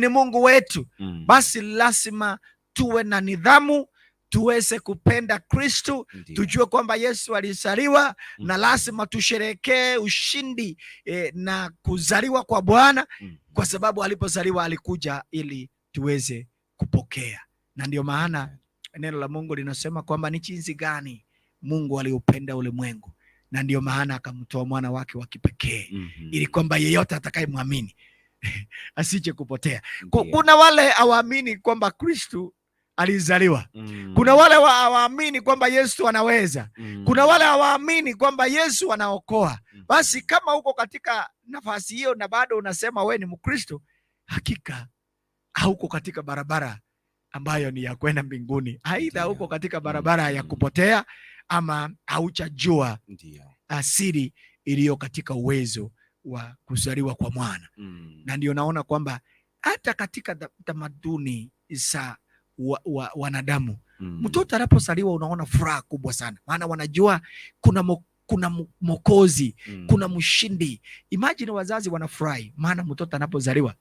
Mungu wetu, basi lazima tuwe na nidhamu, tuweze kupenda Kristu, tujue kwamba Yesu alizaliwa na lazima tusherekee ushindi na kuzaliwa kwa Bwana, kwa sababu alipozaliwa alikuja ili tuweze kupokea. Na ndio maana neno la Mungu linasema kwamba ni jinsi gani Mungu aliupenda ulimwengu, na ndio maana akamtoa mwana wake wa kipekee ili kwamba yeyote atakayemwamini asije kupotea. Kuna wale hawaamini kwamba Kristu alizaliwa. Kuna wale hawaamini kwamba Yesu anaweza. Kuna wale hawaamini kwamba Yesu anaokoa. Basi kama uko katika nafasi hiyo na bado unasema we ni Mkristo, hakika hauko katika barabara ambayo ni ya kwenda mbinguni. Aidha uko katika barabara ya kupotea ama haujajua asiri iliyo katika uwezo wa kuzaliwa kwa mwana. Na ndio naona kwamba hata katika tamaduni za wanadamu, mtoto anapozaliwa unaona furaha kubwa sana, maana wanajua kuna Kuna Mwokozi, kuna mshindi. Imagine wazazi wanafurahi maana mtoto anapozaliwa,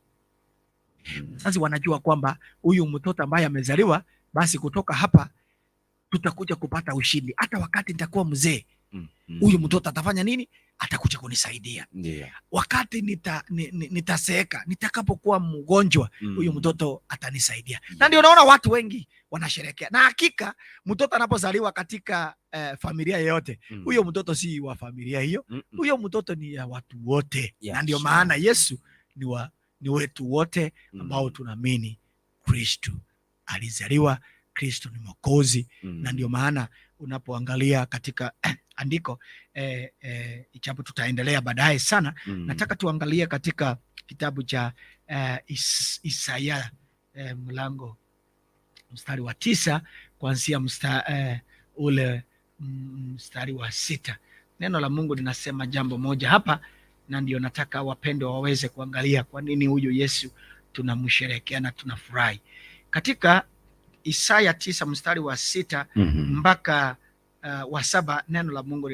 wazazi wanajua kwamba huyu mtoto ambaye amezaliwa, basi kutoka hapa tutakuja kupata ushindi. Hata wakati nitakuwa mzee, huyu mtoto atafanya nini? Atakuja kunisaidia. Wakati nitaseeka, nitakapokuwa mgonjwa, huyu mtoto atanisaidia. Na ndio naona watu wengi wanasherekea, na hakika mtoto anapozaliwa katika familia yoyote, huyo mtoto si wa familia hiyo, huyo mtoto ni ya watu wote. Na ndio maana Yesu ni wetu wote ambao tunaamini Kristo alizaliwa, Kristo ni Mwokozi. Na ndio maana unapoangalia katika andiko ijapo tutaendelea baadaye sana, nataka tuangalie katika kitabu cha Isaya mlango mstari wa 9 kuanzia ule mstari wa 6. Neno la Mungu linasema jambo moja hapa, na ndio nataka wapendwa waweze kuangalia kwa nini huyu Yesu tunamsherehekea na tunafurahi. Katika Isaya 9 mstari wa 6 mpaka wa 7, neno la Mungu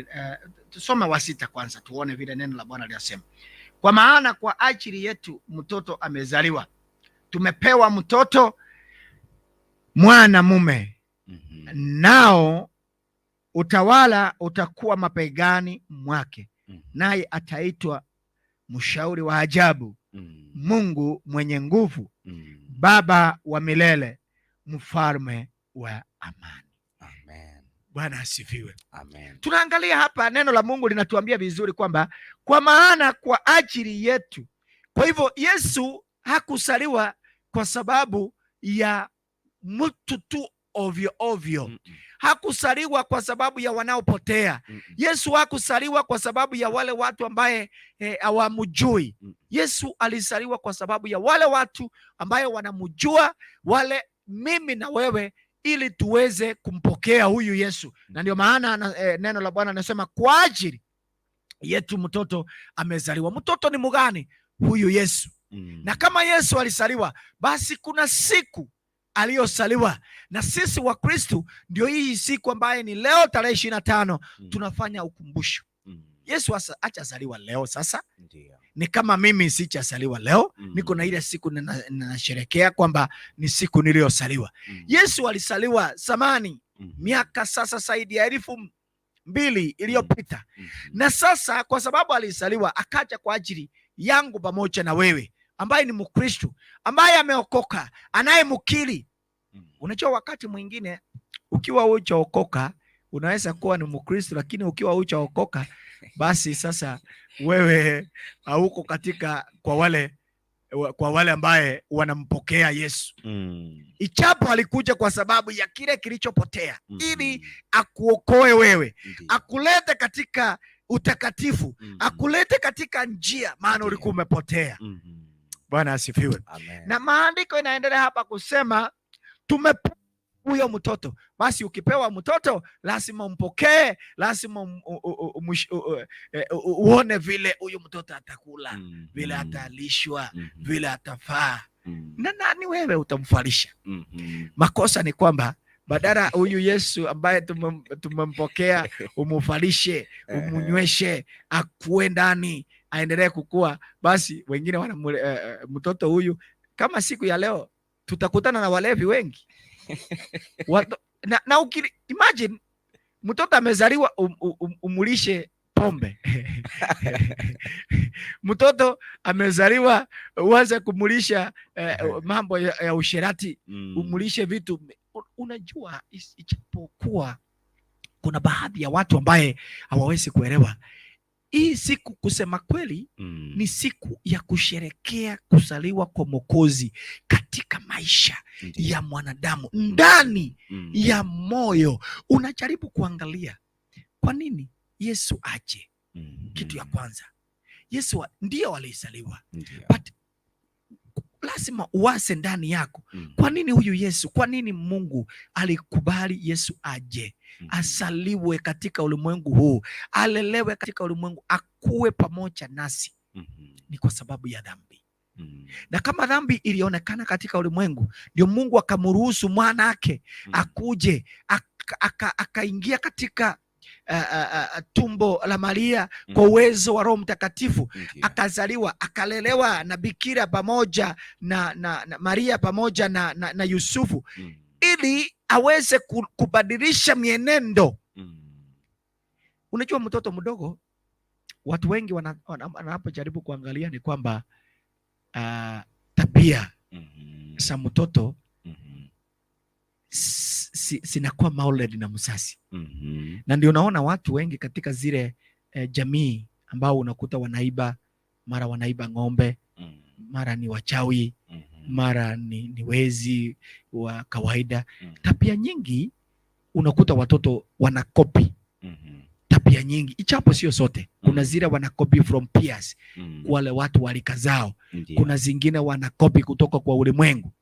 tusome wa 6 kwanza tuone vile neno la Bwana linasema. Kwa maana kwa ajili yetu mtoto amezaliwa, tumepewa mtoto mwana mume, nao utawala utakuwa mabegani mwake, naye ataitwa Mshauri wa Ajabu, Mungu mwenye nguvu, Baba wa milele, Mfalme wa amani. Amen. Bwana asifiwe. Amen. Tunaangalia hapa neno la Mungu linatuambia vizuri kwamba kwa maana kwa ajili yetu. Kwa hivyo Yesu hakusaliwa kwa sababu ya mtu tu ovyo ovyo. Hakusaliwa kwa sababu ya wanaopotea. Yesu hakusaliwa kwa sababu ya wale watu ambaye hawamjui. Yesu alisaliwa kwa sababu ya wale watu ambaye wanamjua, wale mimi na wewe, ili tuweze kumpokea huyu Yesu. Na ndio maana neno la Bwana linasema kwa ajili yetu mtoto amezaliwa. Mtoto ni mgani? Huyu Yesu. Na kama Yesu alisaliwa, basi kuna siku aliyosaliwa, na sisi wa Kristo ndio hii siku ambaye ni leo tarehe 25 tunafanya ukumbusho. Yesu hajazaliwa leo sasa. Ni kama mimi sijazaliwa leo, niko na ile siku ninasherehekea kwamba ni siku niliyosaliwa. Yesu alisaliwa zamani, miaka sasa zaidi ya 2000 iliyopita. Na sasa kwa sababu alisaliwa akaja kwa ajili yangu pamoja na wewe ambaye ni Mkristo, ambaye ameokoka, anayemkiri. Unajua wakati mwingine ukiwa hujaokoka unaweza kuwa ni Mkristo, lakini ukiwa hujaokoka basi sasa wewe hauko katika kwa wale ambaye wanampokea Yesu. Ichapo alikuja kwa sababu ya kile kilichopotea, ili akuokoe wewe, akulete katika utakatifu, akulete katika njia, maana ulikuwa umepotea. Bwana asifiwe. Amen. Na maandiko inaendelea hapa kusema tumepewa huyo mtoto. Basi ukipewa mtoto lazima umpokee, lazima uone vile huyu mtoto atakula, vile atalishwa, vile atafaa. Na nani wewe utamfalisha? Makosa ni kwamba badala huyu Yesu ambaye tumempokea umufalishe, umunyweshe, akue ndani, aendelee kukua, basi wengine wana mtoto huyu. Kama siku ya leo tutakutana na walevi wengi. Na imagine mtoto amezaliwa umulishe pombe. Mtoto amezaliwa uanze kumulisha mambo ya usherati, umulishe vitu. Unajua, ijapokuwa kuna baadhi ya watu ambaye hawawezi kuelewa hii siku, kusema kweli, ni siku ya kusherekea kuzaliwa kwa Mwokozi katika maisha ya mwanadamu, ndani ya moyo. Unajaribu kuangalia kwa nini Yesu aje. Kitu ya kwanza, Yesu ndiyo alizaliwa, but lazima uwase ndani yako, kwa nini huyu Yesu, kwa nini Mungu alikubali Yesu aje, asaliwe katika ulimwengu huu, alelewe katika ulimwengu, akue pamoja nasi? Ni kwa sababu ya dhambi. Na kama dhambi ilionekana katika ulimwengu, ndio Mungu akamruhusu mwanake akuje, akaingia katika tumbo la Maria kwa uwezo wa Roho Mtakatifu, akazaliwa, akalelewa na bikira pamoja na Maria pamoja na Yusufu ili aweze kubadilisha mienendo. Unajua mtoto mdogo, watu wengi wanapojaribu kuangalia ni kwamba tabia za mtoto zinakuwa molded na mzazi. Na ndio unaona watu wengi katika zile jamii ambao unakuta wanaiba, mara wanaiba ng'ombe, mara ni wachawi, mara ni wezi wa kawaida. Tabia nyingi unakuta watoto wanakopi tabia nyingi, ichapo sio zote. Kuna zile wanakopi from peers, wale watu wa rika zao. Kuna zingine wanakopi kutoka kwa ulimwengu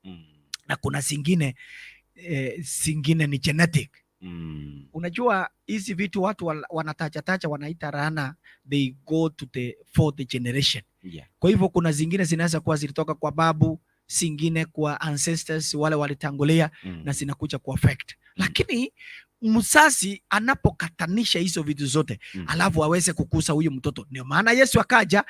na kuna zingine ni genetic. Unajua hizi vitu watu wanatachatacha wanaita laana, they go to the fourth generation. Kwa hivyo kuna zingine zinaweza kuwa zilitoka kwa babu, zingine kwa ancestors wale walitangulia na zinakuja ku affect. Lakini mzazi anapokatanisha hizo vitu zote alafu aweze kukuza huyu mtoto, ndio maana Yesu akaja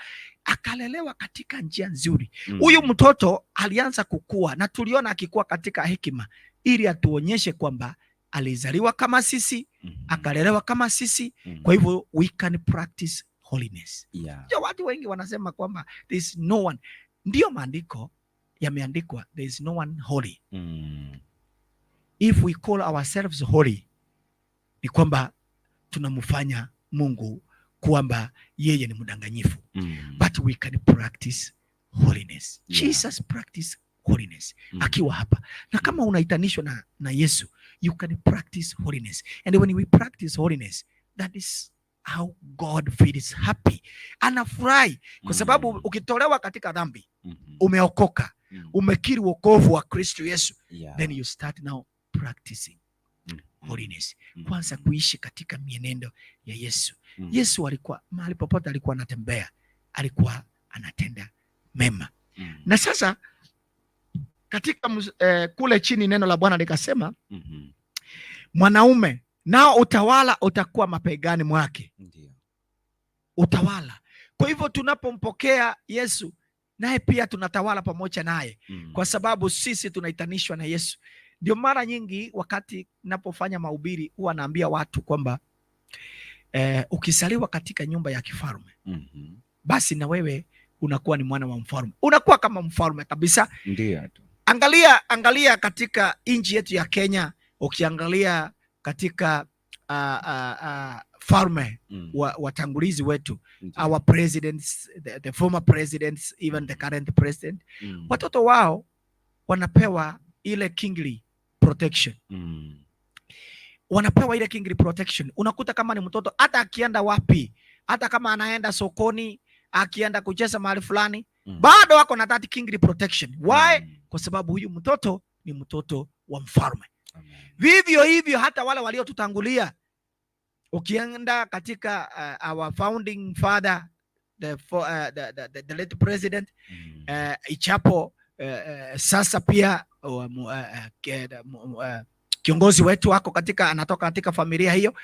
akalelewa katika njia nzuri. Huyu mtoto alianza kukua na tuliona akikua katika hekima, ili atuonyeshe kwamba alizaliwa kama sisi, akalelewa kama sisi. Kwa hivyo we can practice holiness. Ja, watu wengi wanasema kwamba there is no one. Ndiyo maandiko yameandikwa, there is no one holy. If we call ourselves holy, ni kwamba tunamfanya Mungu kwamba yeye ni mdanganyifu. But we can practice holiness. Jesus practice holiness akiwa hapa, na kama unaitanishwa na Yesu, you can practice holiness, and when we practice holiness, that is how God feels happy. Anafurahi kwa sababu ukitolewa katika dhambi, umeokoka, umekiri wokovu wa Kristo Yesu, then you start now practicing holiness, kwanza kuishi katika mienendo ya Yesu. Yesu alikuwa mahali popote alikuwa anatembea, alikuwa anatenda mema. Na sasa katika kule chini neno la Bwana likasema, mwanaume nao utawala utakuwa mapegani mwake. Utawala. Kwa hivyo tunapompokea Yesu, naye pia tunatawala pamoja naye, kwa sababu sisi tunaitanishwa na Yesu. Ndio mara nyingi wakati napofanya mahubiri huwa naambia watu kwamba ukizaliwa katika nyumba ya kifalme, basi na wewe unakuwa ni mwana wa mfalme, unakuwa kama mfalme kabisa. Ndio tu. Angalia, angalia katika nchi yetu ya Kenya, ukiangalia katika falme wa watangulizi wetu, our presidents, the former presidents, even the current president, watoto wao wanapewa ile kingly protection. Wanapewa ile kingly protection. Unakuta kama ni mtoto, hata akienda wapi, hata kama anaenda sokoni, akienda kucheza mahali fulani, bado wako na that kingly protection. Why? Kwa sababu huyu mtoto ni mtoto wa mfalme. Amen. Vivyo hivyo hata wale waliotutangulia, ukienda katika our founding father, the late president, ichapo sasa pia kiongozi wetu wako katika anatoka katika familia hiyo,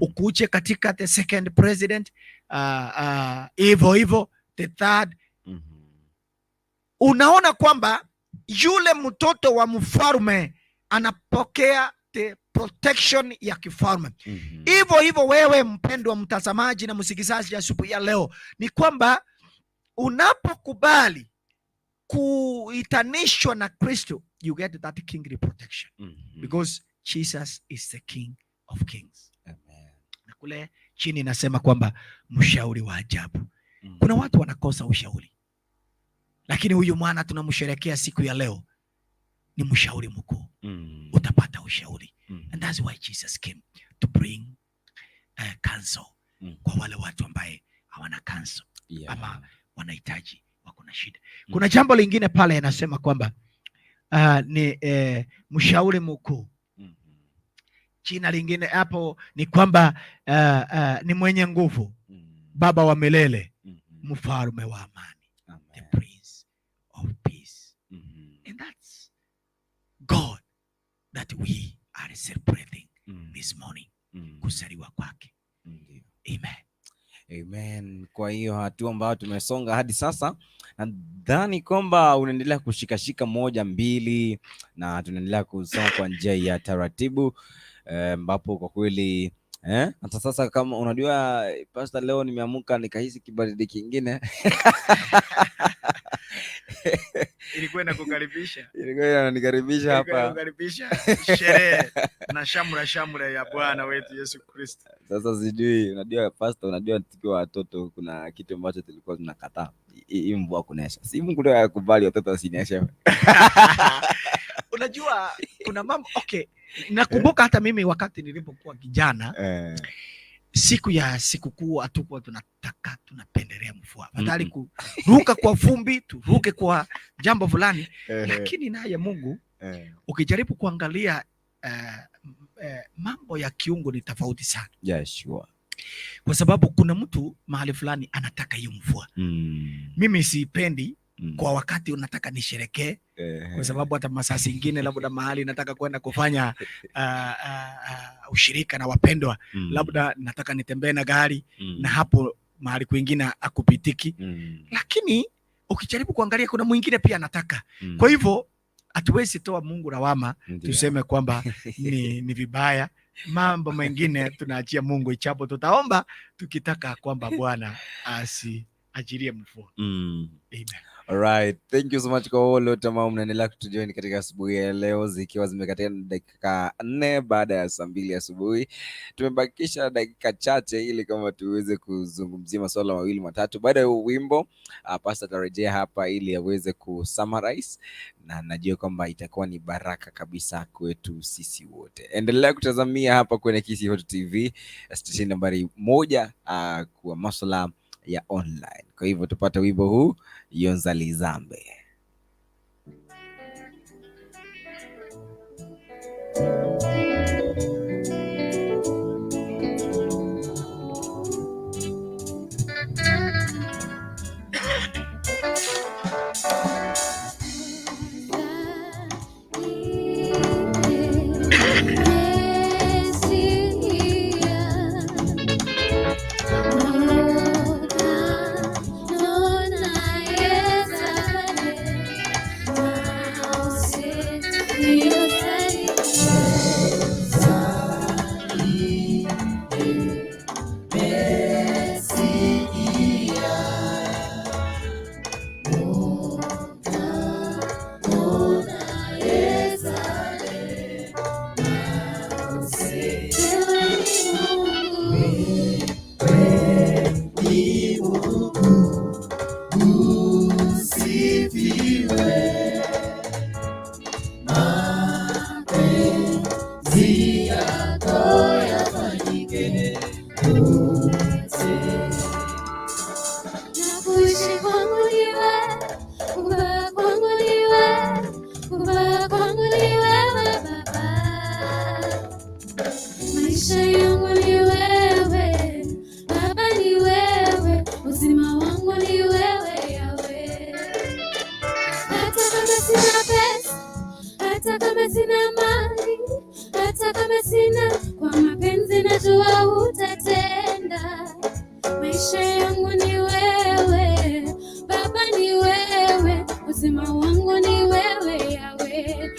ukuje katika the second president, hivyo hivyo the third, unaona kwamba yule mtoto wa mfalme anapokea the protection ya kifalme. Hivyo hivyo wewe mpendwa mtazamaji na msikilizaji asubuhi ya leo, ni kwamba unapokubali kuitanishwa na Kristo, you get that kingly protection because Jesus is the King of Kings. Amen. Na kule chini inasema kwamba mshauri wa ajabu. Kuna watu wanakosa ushauri, lakini huyu mwana tunamsherekea siku ya leo ni mshauri mkuu. Utapata ushauri. And that's why Jesus came to bring counsel kwa wale watu ambaye hawana counsel ama wanahitaji, wako na shida. Kuna jambo lingine pale inasema kwamba ni mshauri mkuu. Jina lingine hapo ni kwamba ni mwenye nguvu, baba wa milele, mfalme wa amani, the Amen. Prince of Peace. And that's God that we are celebrating this morning, kuzaliwa kwake. Amen. Amen. Kwa hiyo hatua ambayo tumesonga hadi sasa, nadhani kwamba unaendelea kushikashika moja mbili, na tunaendelea kusonga kwa njia ya taratibu, ambapo kwa kweli hata sasa kama unajua Pastor, leo nimeamka nikahisi kibaridi kingine. Ilikuwa inakukaribisha. Ilikuwa inanikaribisha Ilikuwa hapa. Inakukaribisha sherehe na shamra shamra ya Bwana wetu Yesu Kristo. Sasa sijui, unajua Pastor, unajua tukiwa watoto kuna kitu ambacho tulikuwa tunakataa, hii mvua kunyesha. Si Mungu ndio akubali watoto wasinyeshe. Unajua kuna mambo, okay, nakumbuka hata mimi wakati nilipokuwa kijana, siku ya sikukuu hatukuwa tunataka, tunapendelea mvua, afadhali kuruka kwa vumbi, turuke kwa jambo fulani. Lakini naye Mungu, ukijaribu kuangalia mambo ya kiungu ni tofauti sana, Yeah, sure. kwa sababu kuna mtu mahali fulani anataka hiyo mvua. Mimi siipendi kwa wakati unataka nisherekee, kwa sababu hata masaa zingine labda mahali nataka kwenda kufanya ushirika na wapendwa, labda nataka nitembee na gari, na hapo mahali kwingine akupitiki. Lakini ukijaribu kuangalia kuna mwingine pia anataka. Kwa hivyo hatuwezi toa Mungu lawama, tuseme kwamba ni vibaya. Mambo mengine tunaachia Mungu, ichapo tutaomba tukitaka kwamba Bwana asiachilie mvua. Amen. Alright, thank you so much kwa wale wote ambao mnaendelea kutujoin katika asubuhi ya leo, zikiwa zimekatika dakika 4 baada ya saa 2 asubuhi. Tumebakisha dakika chache ili kama tuweze kuzungumzia masuala mawili matatu. Baada ya huu wimbo, Pastor atarejea hapa ili aweze kusummarize, na najua kwamba itakuwa ni baraka kabisa kwetu sisi wote. Endelea kutazamia hapa kwenye Kisii Hot TV, station nambari 1, kwa masuala ya online. Kwa hivyo tupate wimbo huu, Yonzalizambe. Kuishi kwangu ni wewe, kuvaa kwangu ni wewe, kuvaa kwangu ni wewe Baba. Maisha yangu ni wewe, Baba ni wewe, uzima wangu ni wewe Yawe. Hata kama sina pesa, hata kama sina mali, hata kama sina, kwa mapenzi najua utatenda. Maisha yangu ni wewe, Baba ni wewe, uzima wangu ni wewe Yawe.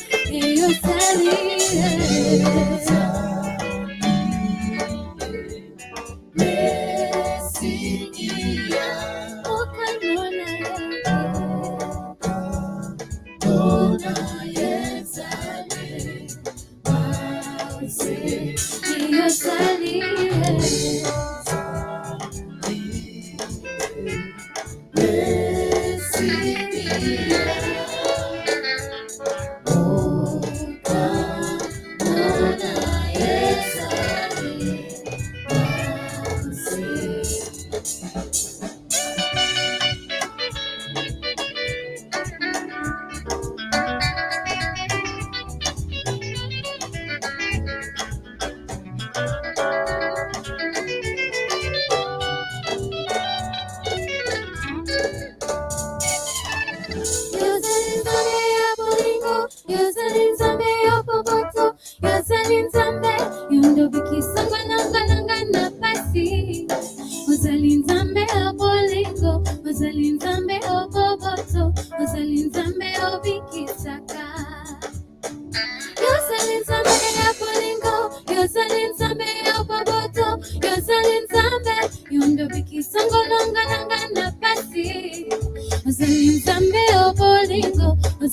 Yozali Nzambe ya boboto, Yozali Nzambe, yo nde obikisanga nanga nanga na pasi.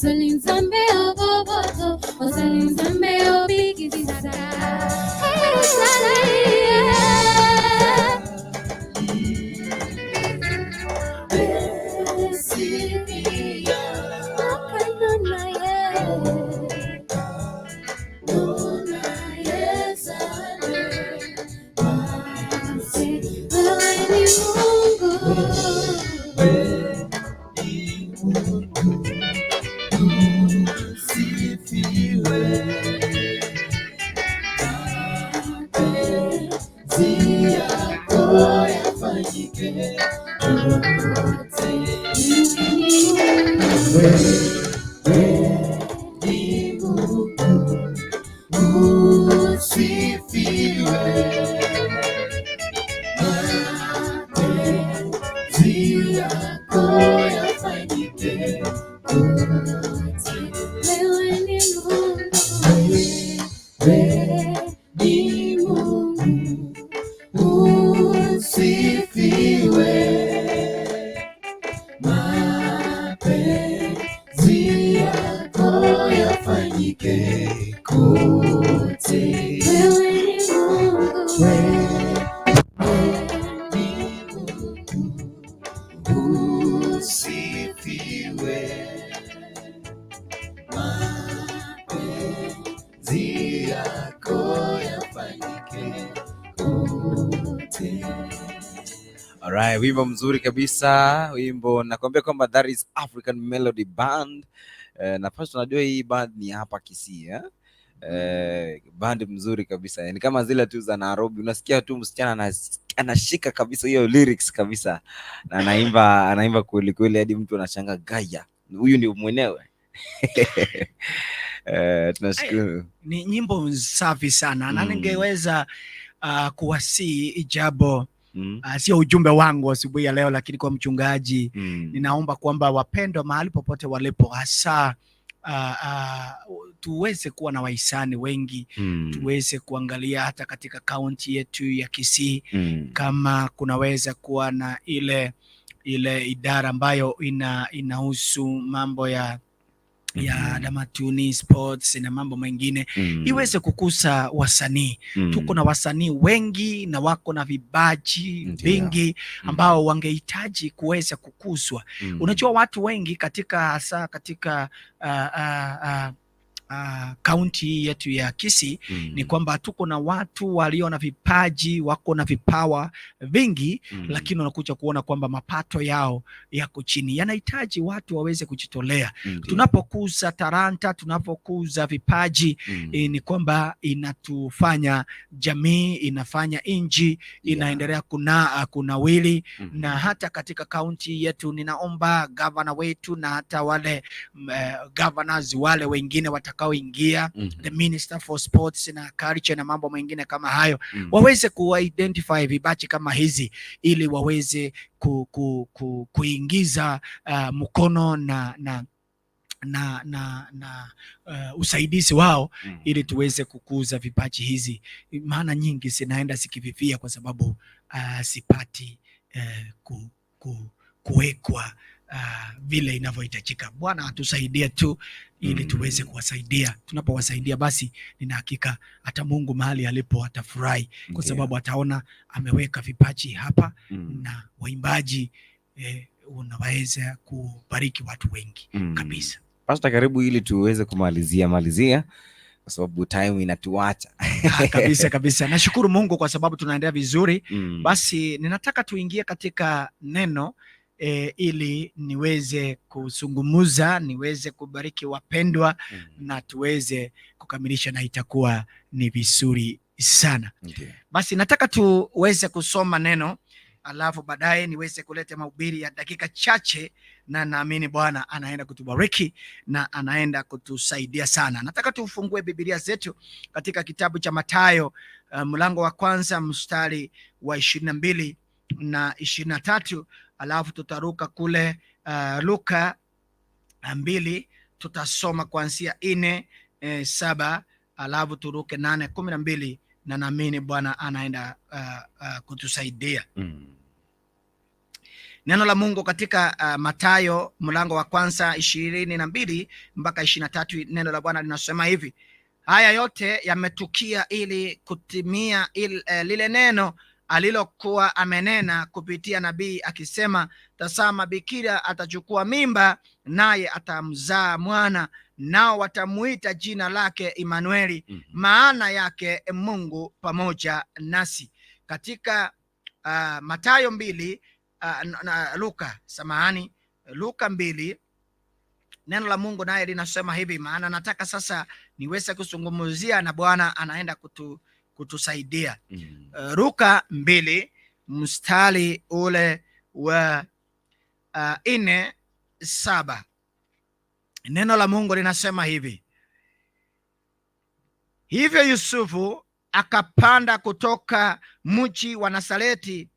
Ozali Nzambe oboboto, ozali Nzambe obikisaka. Ezali ye. Makanona ye. Nona yezale. Basi, wewe ni Mungu. Mapenzi yako yafanyike kote. Wewe ni Mungu, usifiwe. Mapenzi yako yafanyike kote. Wewe ni Mungu. Wewe ni Mungu, usifiwe. Mapenzi yako yafanyike kote. Wewe ni Mungu. Wewe ni Mungu, usifiwe. Mapenzi yako yafanyike kote. Alright, wimbo mzuri kabisa, wimbo nakwambia kwamba that is African Melody Band. Na first unajua hii band ni hapa Kisii, eh? Band mzuri kabisa, ni kama zile tu za Nairobi, unasikia tu msichana anashika kabisa hiyo lyrics kabisa na anaimba kweli kweli hadi mtu anashanga, gaya, huyu ndio mwenyewe. Tunashukuru. Ni nyimbo safi sana na ningeweza kuwasihi ijabo sio ujumbe wangu asubuhi ya leo, lakini kwa mchungaji ninaomba kwamba wapendwa mahali popote walipo, hasa tuweze kuwa na wahisani wengi, tuweze kuangalia hata katika kaunti yetu ya Kisii kama kunaweza kuwa na ile idara ambayo inahusu mambo ya tamaduni, sports na mambo mengine iweze kukuza wasanii. Tuko na wasanii wengi na wako na vipaji vingi ambao wangehitaji kuweza kukuzwa. Unajua watu wengi katika hasa katika kaunti yetu ya Kisii ni kwamba tuko na watu walio na vipaji, wako na vipawa vingi, lakini unakuja kuona kwamba mapato yao yako chini. Yanahitaji watu waweze kujitolea. Tunapokuza talanta, tunapokuza vipaji, ni kwamba inatufanya jamii, inafanya nchi inaendelea kunawili. Na hata katika kaunti yetu ninaomba gavana wetu na hata wale governors wale wengine watakaoingia, the minister for sports na culture na mambo mengine kama hayo, waweze ku-identify vipaji kama hizi ili waweze kuingiza mkono na usaidizi wao ili tuweze kukuza vipaji hizi, maana nyingi zinaenda zikififia kwa sababu sipati kuwekwa vile inavyohitajika. Bwana atusaidie tu ili tuweze kuwasaidia. Tunapowasaidia basi, nina hakika hata Mungu mahali alipo atafurahi kwa sababu ataona ameweka vipaji hapa na waimbaji unaweza kubariki watu wengi kabisa. Pastor, karibu ili tuweze kumalizia malizia kwa sababu time inatuacha. Ah, kabisa kabisa. Nashukuru Mungu kwa sababu tunaendelea vizuri. Basi ninataka tuingie katika neno ili niweze kuzungumuza, niweze kubariki wapendwa na tuweze kukamilisha na itakuwa ni vizuri sana. Basi nataka tuweze kusoma neno alafu baadaye niweze kuleta mahubiri ya dakika chache, na naamini Bwana anaenda kutubariki na anaenda kutusaidia sana. Nataka tufungue Biblia zetu katika kitabu cha Mathayo mlango wa kwanza mstari wa 22 na 23, alafu tutaruka kule Luka 2 tutasoma kuanzia 4 7, alafu turuke 8:12 na naamini Bwana anaenda kutusaidia. Neno la Mungu katika Mathayo mlango wa kwanza 22 mpaka 23, neno la Bwana linasema hivi: haya yote yametukia ili kutimia lile neno alilokuwa amenena kupitia nabii akisema, tazama, bikira atachukua mimba, naye atamzaa mwana, nao watamuita jina lake Imanueli, maana yake Mungu pamoja nasi. Katika Mathayo 2 na Luka, samahani, Luka 2, neno la Mungu naye linasema hivi, maana nataka sasa niweze kuzungumzia na Bwana anaenda kutusaidia. Luka 2 mstari ule wa 4:7, neno la Mungu linasema hivi: hivyo Yusufu akapanda kutoka mji wa Nazareti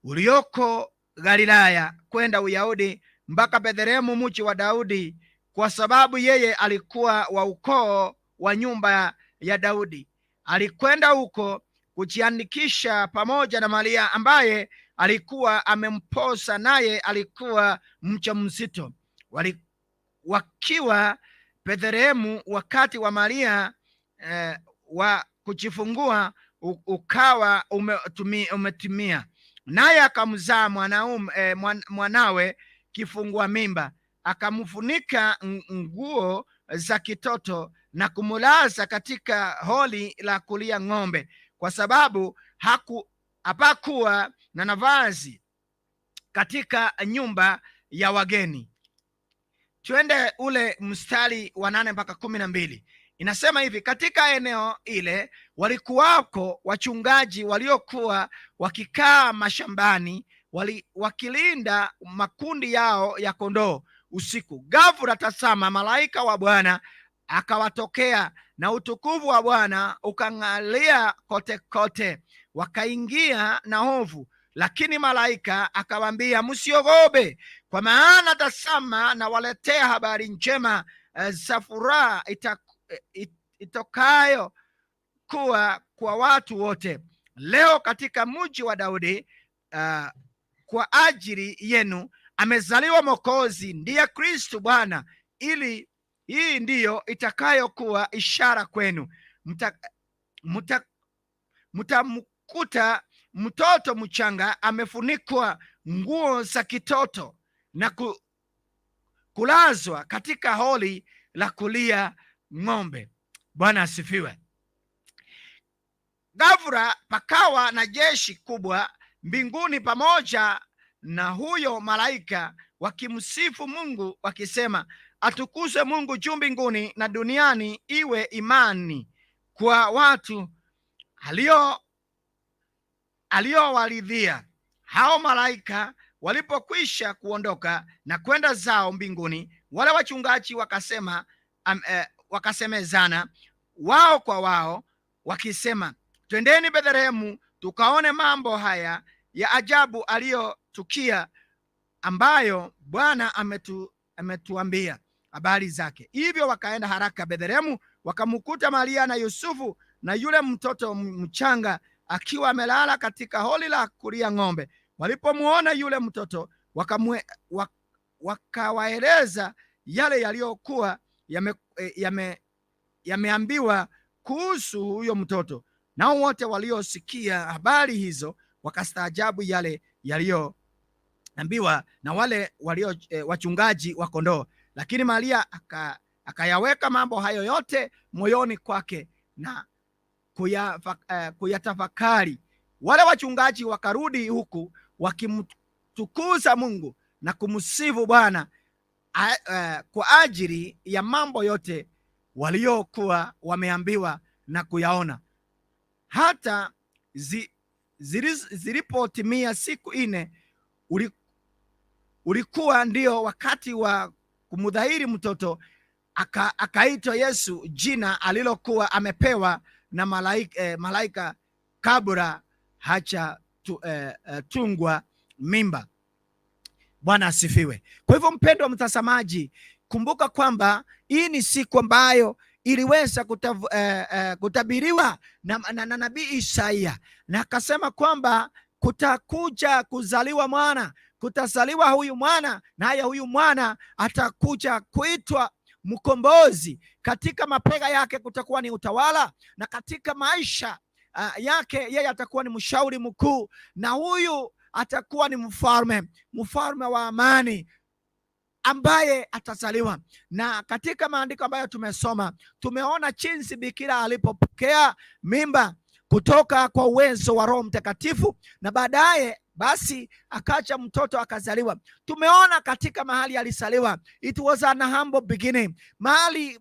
ulioko Galilaya kwenda Uyahudi mpaka Bethlehemu, mji wa Daudi, kwa sababu yeye alikuwa wa ukoo wa nyumba ya Daudi. Alikwenda huko kujiandikisha pamoja na Maria ambaye alikuwa amemposa, naye alikuwa mjamzito. Wakiwa Bethlehemu, wakati wa Maria wa kujifungua ukawa umetimia, naye akamzaa mwanawe kifungua mimba, akamfunika nguo za kitoto na kumulaza katika holi la kulia ng'ombe, kwa sababu hapakuwa na nafasi katika nyumba ya wageni. Twende ule mstari wa 8 mpaka 12. Inasema hivi: katika eneo ile walikuwako wachungaji waliokuwa wakikaa mashambani wakilinda makundi yao ya kondoo usiku. Ghafula tazama, malaika wa Bwana akawatokea na utukufu wa Bwana ukang'alia kote kote, wakaingia na hofu. Lakini malaika akawaambia, msiogope, kwa maana tazama, nawaletea habari njema za furaha itokayo kuwa kwa watu wote. Leo katika mji wa Daudi kwa ajili yenu amezaliwa Mwokozi, ndiye Kristo Bwana. Ili hii ndiyo itakayokuwa ishara kwenu, mtamkuta mtoto mchanga amefunikwa nguo za kitoto na kulazwa katika holi la kulia ng'ombe. Bwana asifiwe. Ghafula pakawa na jeshi kubwa mbinguni pamoja na huyo malaika wakimsifu Mungu wakisema, atukuzwe Mungu juu mbinguni na duniani iwe imani kwa watu aliowaridhia. Hao malaika walipokwisha kuondoka na kwenda zao mbinguni, wale wachungaji wakasemezana wao kwa wao wakisema, twendeni Bethlehemu tukaone mambo haya ya ajabu aliyotukia, ambayo Bwana ametuambia habari zake. Hivyo wakaenda haraka Bethlehemu, wakamkuta Maria na Yusufu na yule mtoto mchanga akiwa amelala katika holi la kulia ng'ombe. Walipomuona yule mtoto wakawaeleza yale yaliyokuwa yameambiwa kuhusu huyo mtoto. Nao wote waliosikia habari hizo wakastaajabu yale yaliyoambiwa na wale walio wachungaji wa kondoo. Lakini Maria akayaweka mambo hayo yote moyoni kwake na kuyatafakari. Wale wachungaji wakarudi huku wakimtukuza Mungu na kumsifu Bwana kwa ajili ya mambo yote waliokuwa wameambiwa na kuyaona. Hata zilipotimia siku 4, ulikuwa ndio wakati wa kumudhahiri mtoto, akaitwa Yesu, jina alilokuwa amepewa na malaika kabla haja tungwa mimba. Bwana asifiwe. Kwa hivyo, mpendwa mtazamaji, kumbuka kwamba hii ni siku ambayo iliweza kutabiriwa na nabii Isaia, na akasema kwamba kutakuja kuzaliwa mwana. Kutazaliwa huyu mwana, naye huyu mwana atakuja kuitwa Mkombozi. Katika mabega yake kutakuwa ni utawala, na katika maisha yake yeye atakuwa ni mshauri mkuu, na huyu atakuwa ni mfalme, mfalme wa amani ambaye atazaliwa. Na katika maandiko ambayo tumesoma, tumeona jinsi bikira alipopokea mimba kutoka kwa uwezo wa Roho Mtakatifu, na baadaye basi akacha mtoto akazaliwa. Tumeona katika mahali alizaliwa, it was an humble beginning. Mahali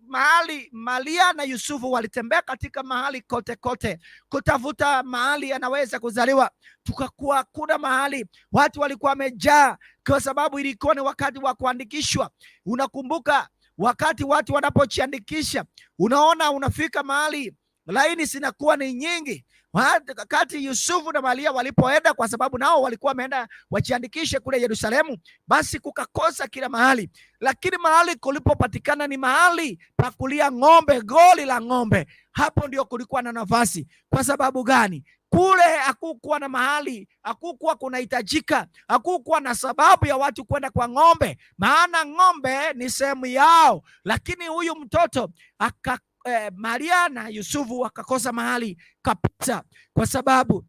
Maria na Yusufu walitembea katika mahali kote kote kutafuta mahali anaweza kuzaliwa, tukakuwa kuna mahali watu walikuwa wamejaa, kwa sababu ilikuwa ni wakati wa kuandikishwa. Unakumbuka wakati watu wanapojiandikisha, unaona unafika mahali laini zinakuwa ni nyingi. Wakati Yusufu na Maria walipoenda, kwa sababu nao walikuwa wameenda wajiandikishe kule Yerusalemu, basi kukakosa kila mahali, lakini mahali kulipopatikana ni mahali pa kulia ng'ombe, goli la ng'ombe. Hapo ndio kulikuwa na nafasi. Kwa sababu gani? Kule hakukuwa na mahali, hakukuwa kunahitajika, hakukuwa na sababu ya watu kwenda kwa ng'ombe, maana ng'ombe ni sehemu yao. Lakini huyu mtoto Maria na Yusufu wakakosa mahali kabisa, kwa sababu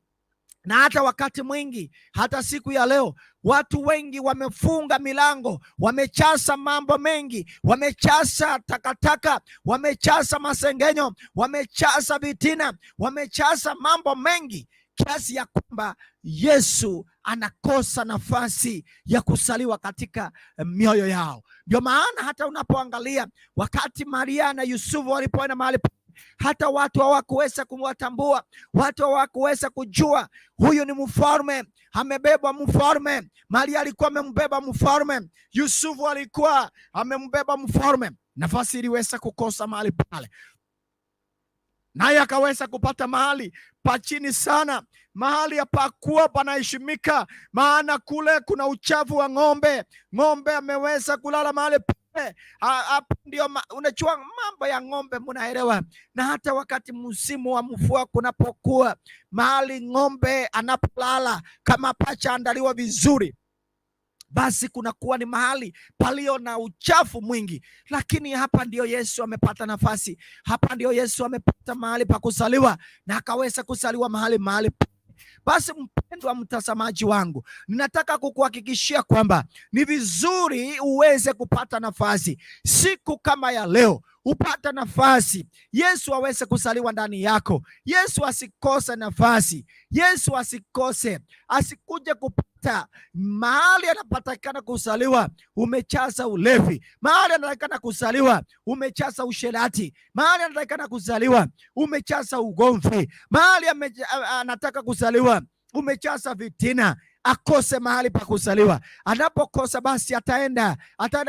na hata wakati mwingi, hata siku ya leo, watu wengi wamefunga milango, wamechasa mambo mengi, wamechasa takataka, wamechasa masengenyo, wamechasa vitina, wamechasa mambo mengi kiasi ya kwamba Yesu anakosa nafasi ya kusaliwa katika mioyo yao. Ndio maana hata unapoangalia wakati Maria na Yusufu walipoenda mahali, hata watu hawakuweza kumwatambua, watu hawakuweza kujua huyu ni mfalme, amebebwa mfalme. Maria alikuwa amembeba mfalme, Yusufu alikuwa amembeba mfalme. Nafasi iliweza kukosa mahali pale, naye akaweza kupata mahali pa chini sana, mahali hapakuwa panaheshimika, maana kule kuna uchafu wa ng'ombe. Ng'ombe ameweza kulala mahali pale. Hapo ndio unajua mambo ya ng'ombe, mnaelewa. Na hata wakati msimu wa mvua kunapokuwa mahali ng'ombe anapolala, kama pachaandaliwa vizuri, basi kunakuwa ni mahali palio na uchafu mwingi. Lakini hapa ndio Yesu amepata nafasi, hapa ndio Yesu amepata mahali pa kuzaliwa, na akaweza kuzaliwa mahali. Basi mpendwa mtazamaji wangu, ninataka kukuhakikishia kwamba ni vizuri uweze kupata nafasi siku kama ya leo, upate nafasi Yesu aweze kuzaliwa ndani yako. Yesu asikose nafasi, Yesu asikose, asikuje kupata mahali anapatikana kuzaliwa umechaza ulevi, mahali anatakikana kuzaliwa umechaza usherati, mahali anatakikana kuzaliwa umechaza ugomvi, mahali anataka kuzaliwa umechaza vitina. Akose mahali pa kuzaliwa. Anapokosa basi ataenda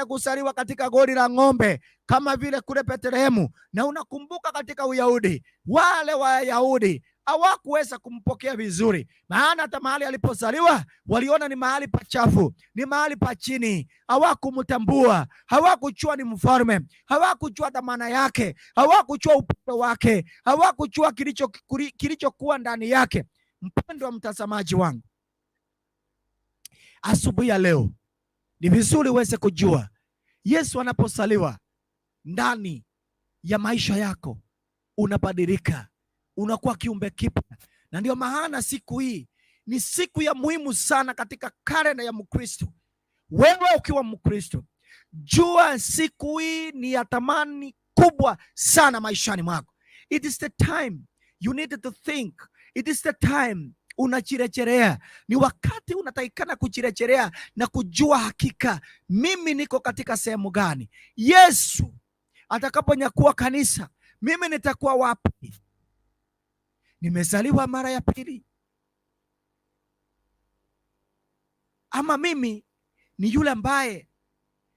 kuzaliwa katika goli la ng'ombe kama vile kule Bethlehemu. Na unakumbuka katika Uyahudi, wale Wayahudi hawakuweza kumpokea vizuri, maana hata mahali alipozaliwa waliona ni mahali pachafu, ni mahali pa chini. Hawakumtambua, hawakujua ni mfalme, hawakujua dhamana yake, hawakujua upendo wake, hawakujua kilichokuwa ndani yake. Mpendo wa mtazamaji wangu, asubuhi ya leo ni vizuri uweze kujua Yesu anapozaliwa ndani ya maisha yako unabadilika, unakuwa kiumbe kipya. Na ndio maana siku hii ni siku ya muhimu sana katika kalenda ya Mkristo. Wewe ukiwa Mkristo, jua siku hii ni ya thamani kubwa sana maishani mwako. It is the time you need to think. It is the time unajirejelea. Ni wakati unatakikana kujirejelea na kujua hakika mimi niko katika sehemu gani. Yesu atakaponyakua kanisa, mimi nitakuwa wapi? Nimezaliwa mara ya pili, ama mimi ni yule ambaye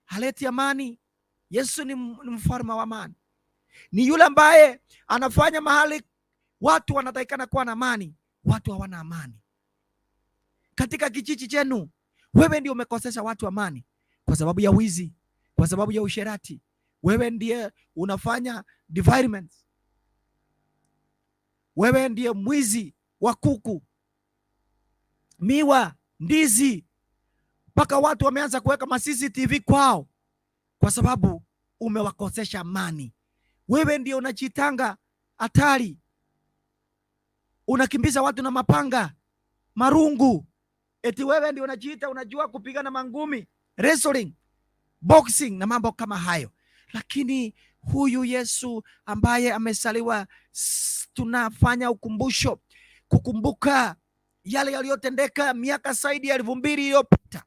haleti amani? Yesu ni mfalme wa amani, ni yule ambaye anafanya mahali watu wanatakikana kuwa na amani, watu hawana amani. Katika kijiji chenu, wewe ndio umekosesha watu amani kwa sababu ya wizi, kwa sababu ya usherati. Wewe ndiye unafanya defilements. Wewe ndiye mwizi wa kuku, miwa, ndizi. Mpaka watu wameanza kuweka ma CCTV kwao kwa sababu umewakosesha amani. Wewe ndio unajitanga hatari, unakimbiza watu na mapanga, marungu, eti wewe ndio unajiita unajua kupigana mangumi, wrestling, boxing na mambo kama hayo. Lakini huyu Yesu ambaye amesaliwa, tunafanya ukumbusho kukumbuka yale yaliyotendeka miaka zaidi ya 2000 iliyopita.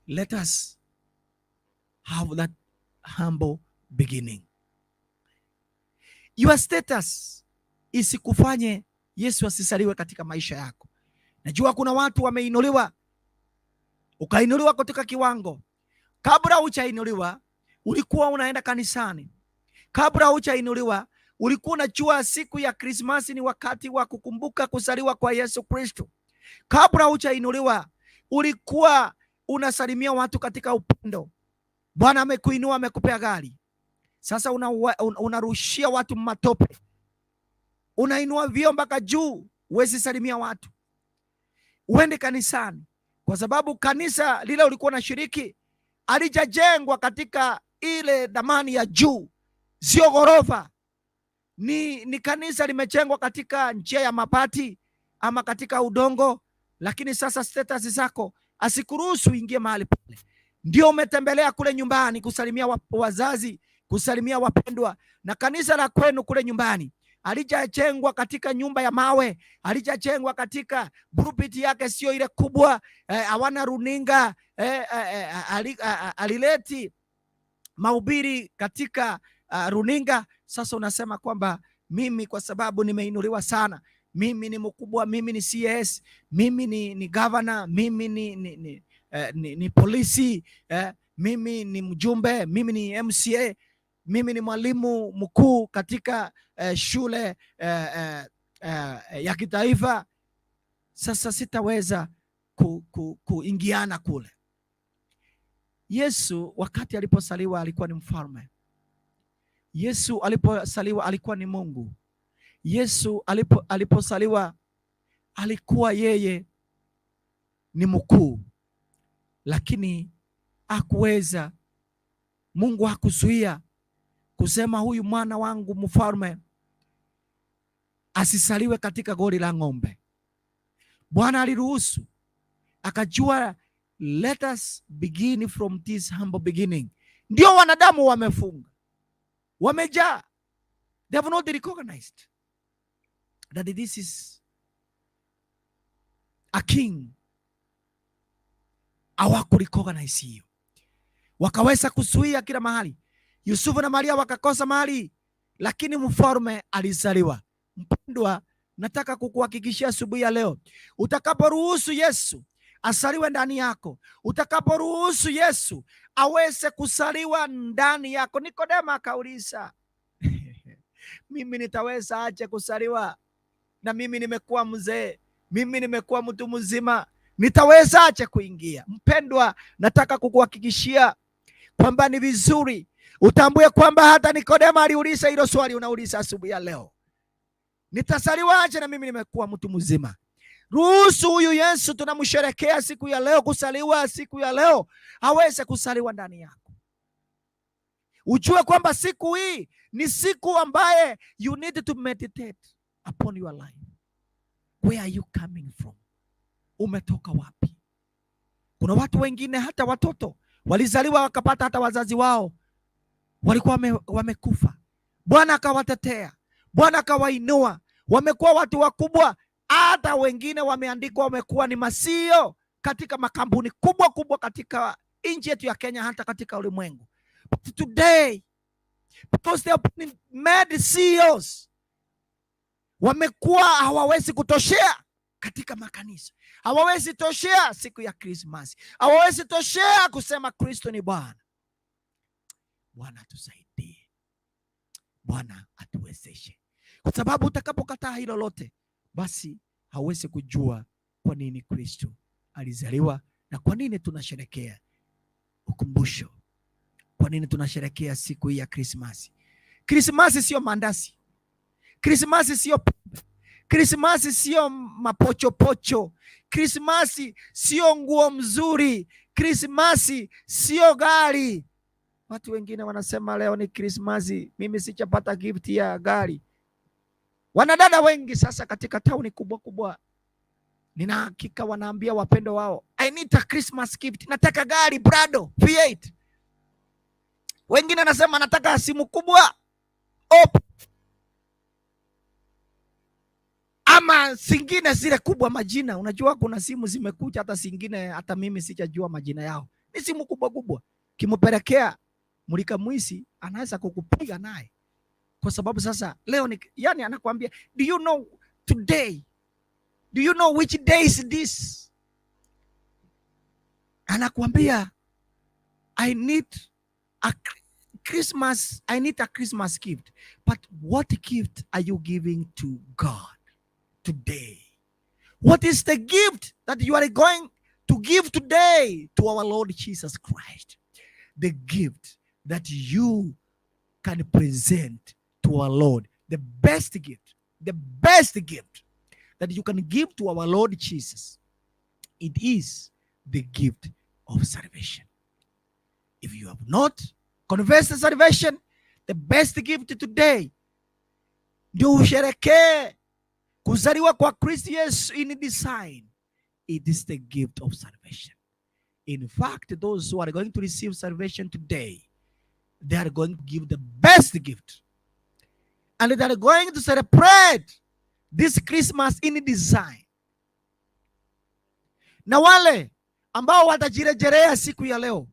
Let us have that humble beginning. Your status isikufanye Yesu asisaliwe katika maisha yako. Najua kuna watu wameinuliwa, ukainuliwa kutoka kiwango. Kabla hujainuliwa ulikuwa unaenda kanisani. Kabla hujainuliwa ulikuwa unajua siku ya Krismasi ni wakati wa kukumbuka kuzaliwa kwa Yesu Kristo. Kabla hujainuliwa ulikuwa unasalimia watu katika upendo. Bwana amekuinua, amekupea gari. Sasa unarushia watu matope, unainua vioo mpaka juu, huwezi salimia watu. Uende kanisani, kwa sababu kanisa lile ulikuwa unashiriki alijajengwa katika ile dhamani ya juu, sio ghorofa. Ni kanisa limejengwa katika njia ya mabati ama katika udongo, lakini sasa status zako asikuruhusu uingie mahali pale. Ndio umetembelea kule nyumbani kusalimia wazazi, kusalimia wapendwa, na kanisa la kwenu kule nyumbani alijajengwa katika nyumba ya mawe, alijajengwa katika pulpit yake sio ile kubwa, hawana runinga, alileti mahubiri katika runinga. Sasa unasema kwamba mimi kwa sababu nimeinuliwa sana, mimi ni mkubwa, mimi ni CS, mimi ni governor, mimi ni polisi, mimi ni mjumbe, mimi ni MCA, mimi ni mwalimu mkuu katika shule ya kitaifa. Sasa sitaweza kuingiana kule. Yesu wakati aliposaliwa alikuwa ni mfalme. Yesu aliposaliwa alikuwa ni Mungu. Yesu aliposaliwa alikuwa yeye ni mkuu, lakini hakuweza, Mungu hakuzuia kusema huyu mwana wangu mfalme asisaliwe katika goli la ng'ombe. Bwana aliruhusu, akajua let us begin from this humble beginning. Ndio wanadamu wamefunga, wamejaa, they have not recognized that this is a king. Hawakurecognize hiyo, wakaweza kuzuia kila mahali. Yusufu na Maria wakakosa mahali, lakini mfalme alizaliwa. Mpendwa, nataka kukuhakikishia asubuhi ya leo, utakaporuhusu Yesu asaliwe ndani yako, utakaporuhusu Yesu aweze kusaliwa ndani yako. Nikodema akauliza, mimi nitaweza aje kusaliwa na mimi nimekuwa mzee, mimi nimekuwa mtu mzima, nitaweza aje kuingia? Mpendwa, nataka kukuhakikishia kwamba ni vizuri utambue kwamba hata Nikodema aliuliza hilo swali unauliza asubuhi ya leo, nitasaliwaje na mimi nimekuwa mtu mzima? Ruhusu huyu Yesu tunamsherekea siku ya leo, kusaliwa siku ya leo, aweze kusaliwa ndani yako. Ujue kwamba siku hii ni siku ambaye you need to meditate upon your life. Where are you coming from? Umetoka wapi? Kuna watu wengine hata watoto walizaliwa wakapata hata wazazi wao walikuwa wamekufa. Bwana akawatetea, Bwana akawainua, wamekuwa watu wakubwa. Hata wengine wameandikwa wamekuwa ni ma-CEO katika makampuni kubwa kubwa katika nchi yetu ya Kenya, hata katika ulimwengu. But today because they have been made CEOs, wamekuwa hawawezi kutoshea katika makanisa, hawawezi toshea siku ya Krismasi, hawawezi toshea kusema Kristo ni Bwana. Bwana atusaidie, Bwana atuwezeshe, kwa sababu utakapokataa hilo lote, basi hauwezi kujua kwa nini Kristo alizaliwa na kwa nini tunasherekea ukumbusho, kwa nini tunasherekea siku hii ya Krismasi. Krismasi sio mandasi, Krismasi sio pombe, Krismasi sio mapochopocho. Krismasi sio nguo mzuri. Krismasi sio gari. Watu wengine wanasema leo ni Krismasi, mimi sijapata gift ya gari. Wanadada wengi sasa katika tauni kubwa kubwa, nina hakika wanaambia wapendo wao, "I need a Christmas gift, nataka gari Prado V8." Wengine anasema nataka simu kubwa Oppo ama zingine zile kubwa majina. Unajua kuna simu zimekuja hata zingine hata mimi sijajua majina yao, ni simu kubwa kubwa. Kimpelekea mulika mwizi anaweza kukupiga naye, kwa sababu sasa leo ni yani, anakuambia, "Do you know today? Do you know which day is this?" Anakuambia, "I need a Christmas, I need a Christmas gift." But what gift are you giving to God today? What is the gift that you are going to give today to our Lord Jesus Christ? The gift that you can present to our Lord, the best gift, the best gift that you can give to our Lord Jesus, it is the gift of salvation. If you have not confessed the salvation, the best gift today ndio usherekee kuzaliwa kwa Kristo Yesu in design. It is the gift of salvation. In fact, those who are going to receive salvation today, they are going to give the best gift. And they are going to celebrate this Christmas in design. Na wale ambao watajirejelea siku ya leo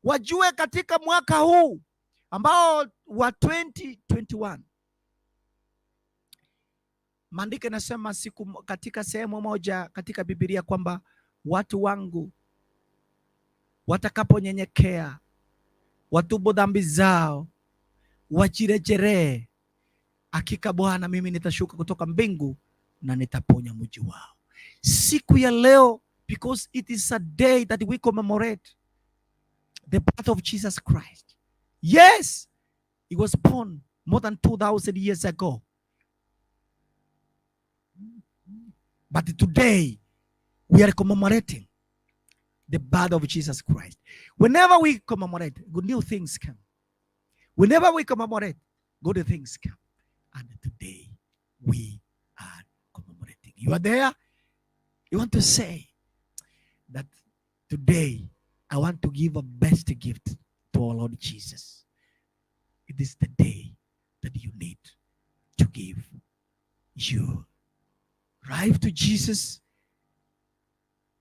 wajue katika mwaka huu ambao wa 2021, maandiko inasema siku katika sehemu moja katika Biblia kwamba watu wangu watakaponyenyekea, watubu dhambi zao, wajirejelee, hakika Bwana mimi nitashuka kutoka mbingu na nitaponya mji wao. Siku ya leo, because it is a day that we commemorate the birth of Jesus Christ. Yes, he was born more than 2,000 years ago. But today, we are commemorating the birth of Jesus Christ. Whenever we commemorate, good new things come. Whenever we commemorate, good things come. And today, we are commemorating. You are there. You want to say that today, I want to give a best gift to our Lord Jesus. It is the day that you need to give your life to Jesus.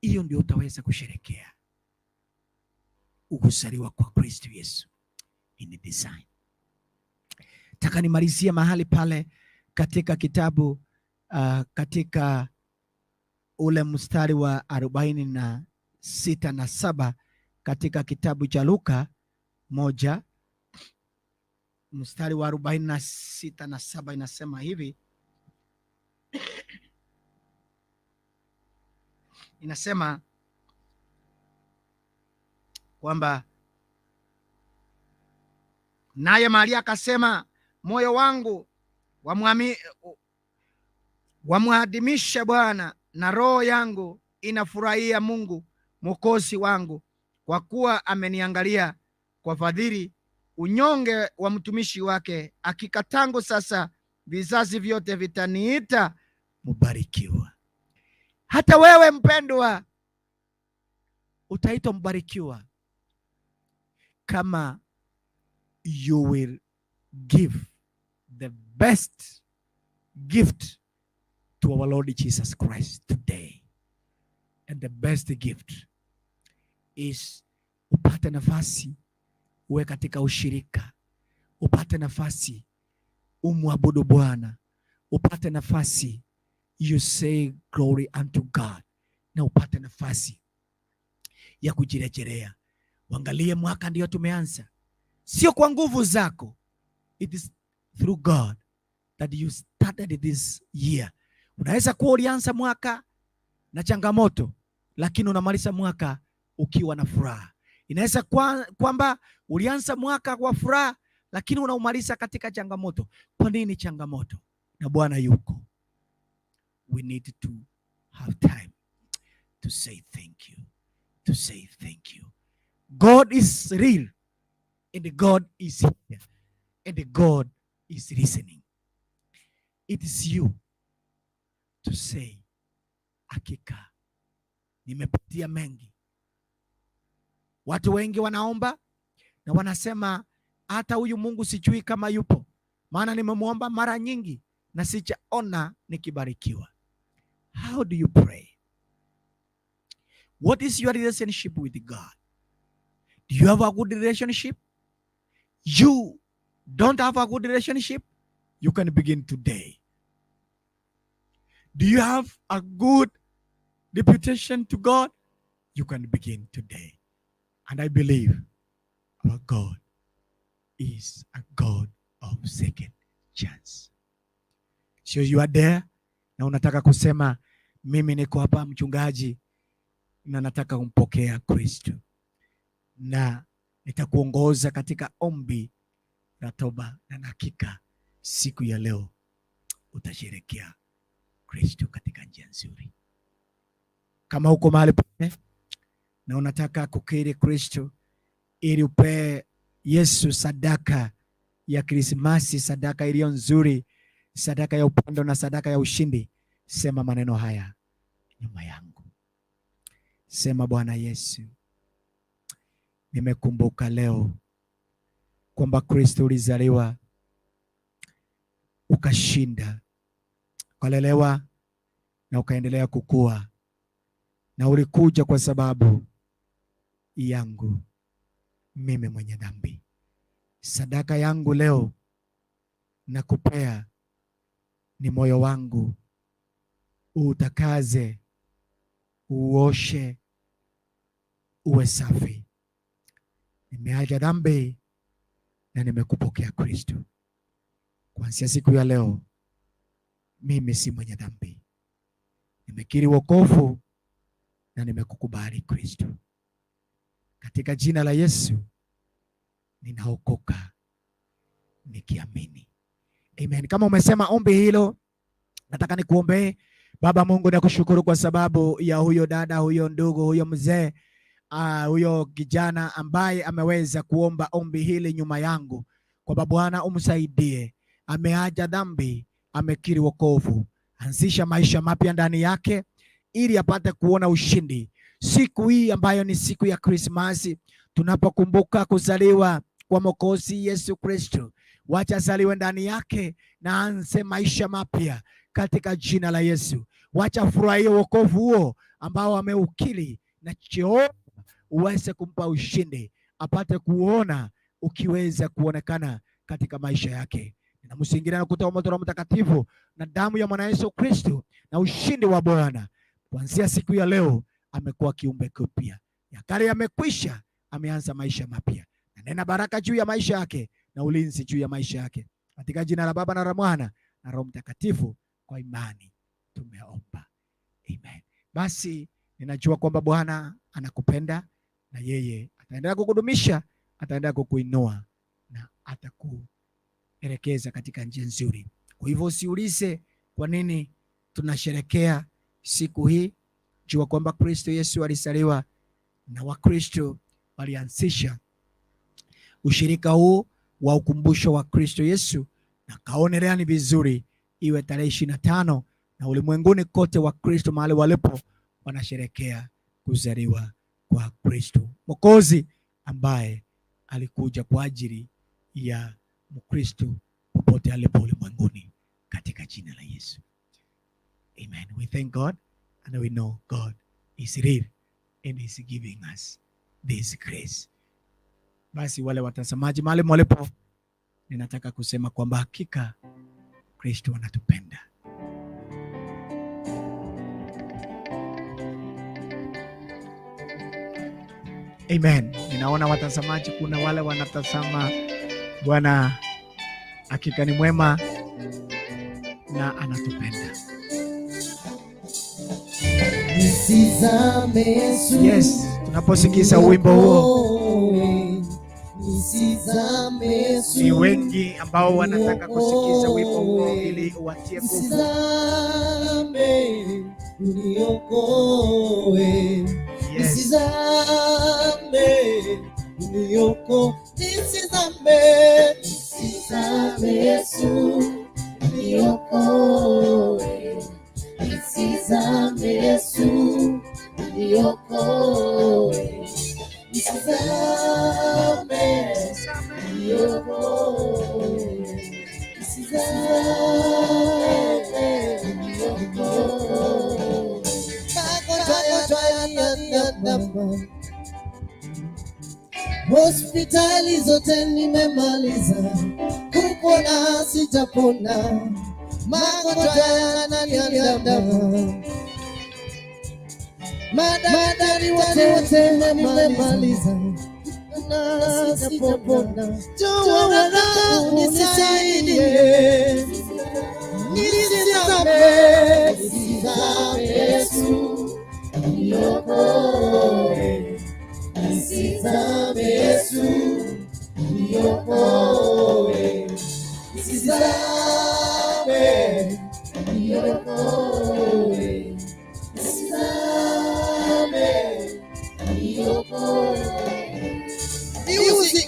Hiyo ndio utaweza kusherekea ukuzaliwa kwa Kristo Yesu in design. Taka nimalizie mahali pale katika kitabu katika ule mstari wa 46 na 7 katika kitabu cha Luka 1 mstari wa 46 na 7 inasema hivi, inasema kwamba naye Maria akasema, moyo wangu wamwadhimisha Bwana na roho yangu inafurahia Mungu Mwokozi wangu, kwa kuwa ameniangalia kwa fadhili unyonge wa mtumishi wake. Hakika tangu sasa vizazi vyote vitaniita mbarikiwa. Hata wewe mpendwa utaitwa mbarikiwa kama you will give the best gift to our Lord Jesus Christ today. And the best gift is upate nafasi uwe katika ushirika, upate nafasi umwabudu Bwana, upate nafasi you say glory unto God, na upate nafasi ya kujirejelea. Uangalie mwaka ndio tumeanza, sio kwa nguvu zako, it is through God that you started this year. Unaweza kuwa ulianza mwaka na changamoto, lakini unamaliza mwaka ukiwa na furaha. Inaweza kwamba ulianza mwaka kwa furaha, lakini unaumaliza katika changamoto. Kwa nini changamoto? Na Bwana yuko. We need to have time to say thank you, to say thank you. God is real and God is here and God is listening. It is you to say, hakika nimepitia mengi. Watu wengi wanaomba na wanasema hata huyu Mungu sijui kama yupo, maana nimemwomba mara nyingi na sijaona nikibarikiwa. How do you pray? What is your relationship with God? Do you have a good relationship? You don't have a good relationship? You can begin today. Do you have a good reputation to God? You can begin today. And I believe our God is a God of second chance. So you are there na unataka kusema, mimi niko hapa mchungaji, na nataka kumpokea Kristo, na nitakuongoza katika ombi la toba, na hakika siku ya leo utasherekea Kristo katika njia nzuri. Kama uko mahali pale na unataka kukiri Kristo ili upee Yesu sadaka ya Krismasi, sadaka iliyo nzuri, sadaka ya upendo na sadaka ya ushindi, sema maneno haya nyuma yangu. Sema, Bwana Yesu, nimekumbuka leo kwamba Kristo ulizaliwa, ukashinda, ukalelewa na ukaendelea kukua, na ulikuja kwa sababu yangu mimi mwenye dhambi. Sadaka yangu leo nakupea ni moyo wangu, uutakaze, uoshe, uwe safi. Nimeacha dhambi na nimekupokea Kristo. Kuanzia siku ya leo, mimi si mwenye dhambi. Nimekiri wokovu na nimekukubali Kristo. Katika jina la Yesu ninaokoka nikiamini. Amen. Kama umesema ombi hilo, nataka nikuombee. Baba Mungu, nakushukuru kwa sababu ya huyo dada, huyo ndugu, huyo mzee, huyo kijana ambaye ameweza kuomba ombi hili nyuma yangu, kwamba Bwana umsaidie. Ameacha dhambi, amekiri wokovu, anzisha maisha mapya ndani yake ili apate kuona ushindi siku hii ambayo ni siku ya Krismasi, tunapokumbuka kuzaliwa kwa Mwokozi Yesu Kristo. Wacha azaliwe ndani yake na aanze maisha mapya katika jina la Yesu. Wacha furahie wokovu huo ambao ameukiri, na Jehova uweze kumpa ushindi, apate kuona ukiweza kuonekana katika maisha yake. Ninamzingira na kutoa moto wa Mtakatifu na damu ya mwana Yesu Kristo na ushindi wa Bwana. Kuanzia siku ya leo amekuwa kiumbe kipya, ya kale yamekwisha, ameanza maisha mapya. Nanena baraka juu ya maisha yake na ulinzi juu ya maisha yake, katika jina la Baba na la Mwana na Roho Mtakatifu, kwa imani tumeomba, amen. Basi ninajua kwamba Bwana anakupenda na yeye ataendelea kukudumisha, ataendelea kukuinua na atakuelekeza katika njia nzuri. Kwa hivyo usiulize kwa nini tunasherekea siku hii. Jua kwamba Kristo Yesu alizaliwa na Wakristo walianzisha ushirika huu wa ukumbusho wa Kristo Yesu, na kaonelea ni vizuri iwe tarehe 25, na ulimwenguni kote Wakristo mahali walipo wanasherekea kuzaliwa kwa Kristo Mwokozi ambaye alikuja kwa ajili ya Mkristo popote alipo ulimwenguni, katika jina la Yesu. Amen. We thank God and we know God is real and is giving us this grace. Basi wale watazamaji mahali mwalipo, ninataka kusema kwamba hakika Kristo anatupenda. Amen. Ninaona watazamaji, kuna wale wanatazama. Bwana hakika ni mwema na anatupenda. Nisizame Yesu. Yes, tunaposikiza wimbo huo niokoe, Nisizame Yesu, Ni wengi ambao wanataka kusikiza wimbo huo ili uwatie nguvu. Nisizame, uniokoe. Yes. Nisizame, unioko, nisizame, nisizame Yesu, uniokoe. Nisizame Yesu, uniokoe. Nisizame, uniokoe. Nisizame, uniokoe. Magonjwa yaniandama, hospitali zote nimemaliza, kupona sijapona, magonjwa yananiandama, madaktari wote nimemaliza, na sijapona. Njoo haraka unisaidie, nisizame, nisizame Yesu, niokoe. Nisizame Yesu, niokoe. Nisizame, niokoe. Nisizame, niokoe. Music.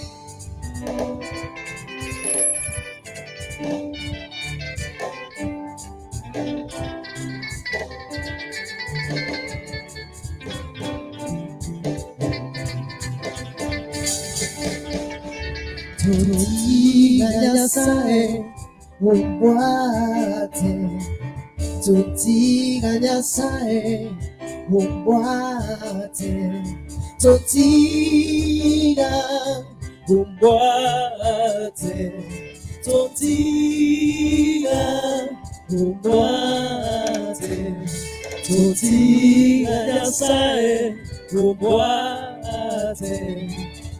Turuiga Nyasaye umbwate, tutiga Nyasaye umbwate, tutiga umbwate, tutiga umbwate, tutiga Nyasaye umbwate,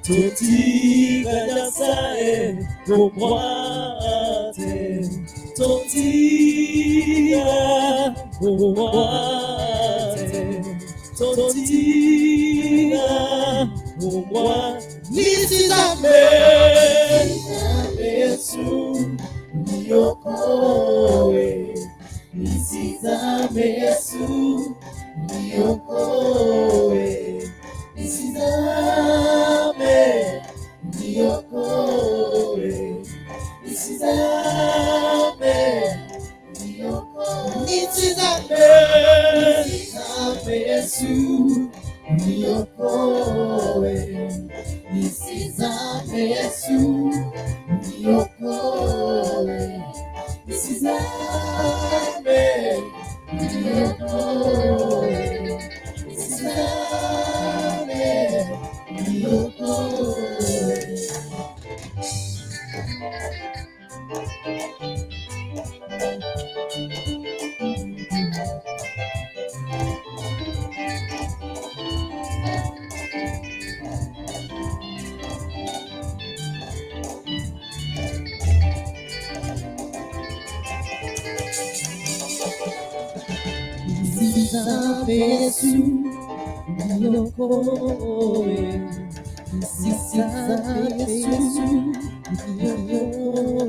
tutiga Nyasaye umbwate, tutiga umbwate, tutiga umbwate. Nisizame, nisizame Yesu, niokoe. Nisizame Yesu, niokoe. Nisizame, niokoe. Nisizame, niokoe. Nisizame, nisizame Yesu, niokoe. Nisizame Yesu, niokoe. Nisizame, niokoe. Nisizame, niokoe. Nisizame Yesu, niokoe. Nisizame Yesu, niokoe.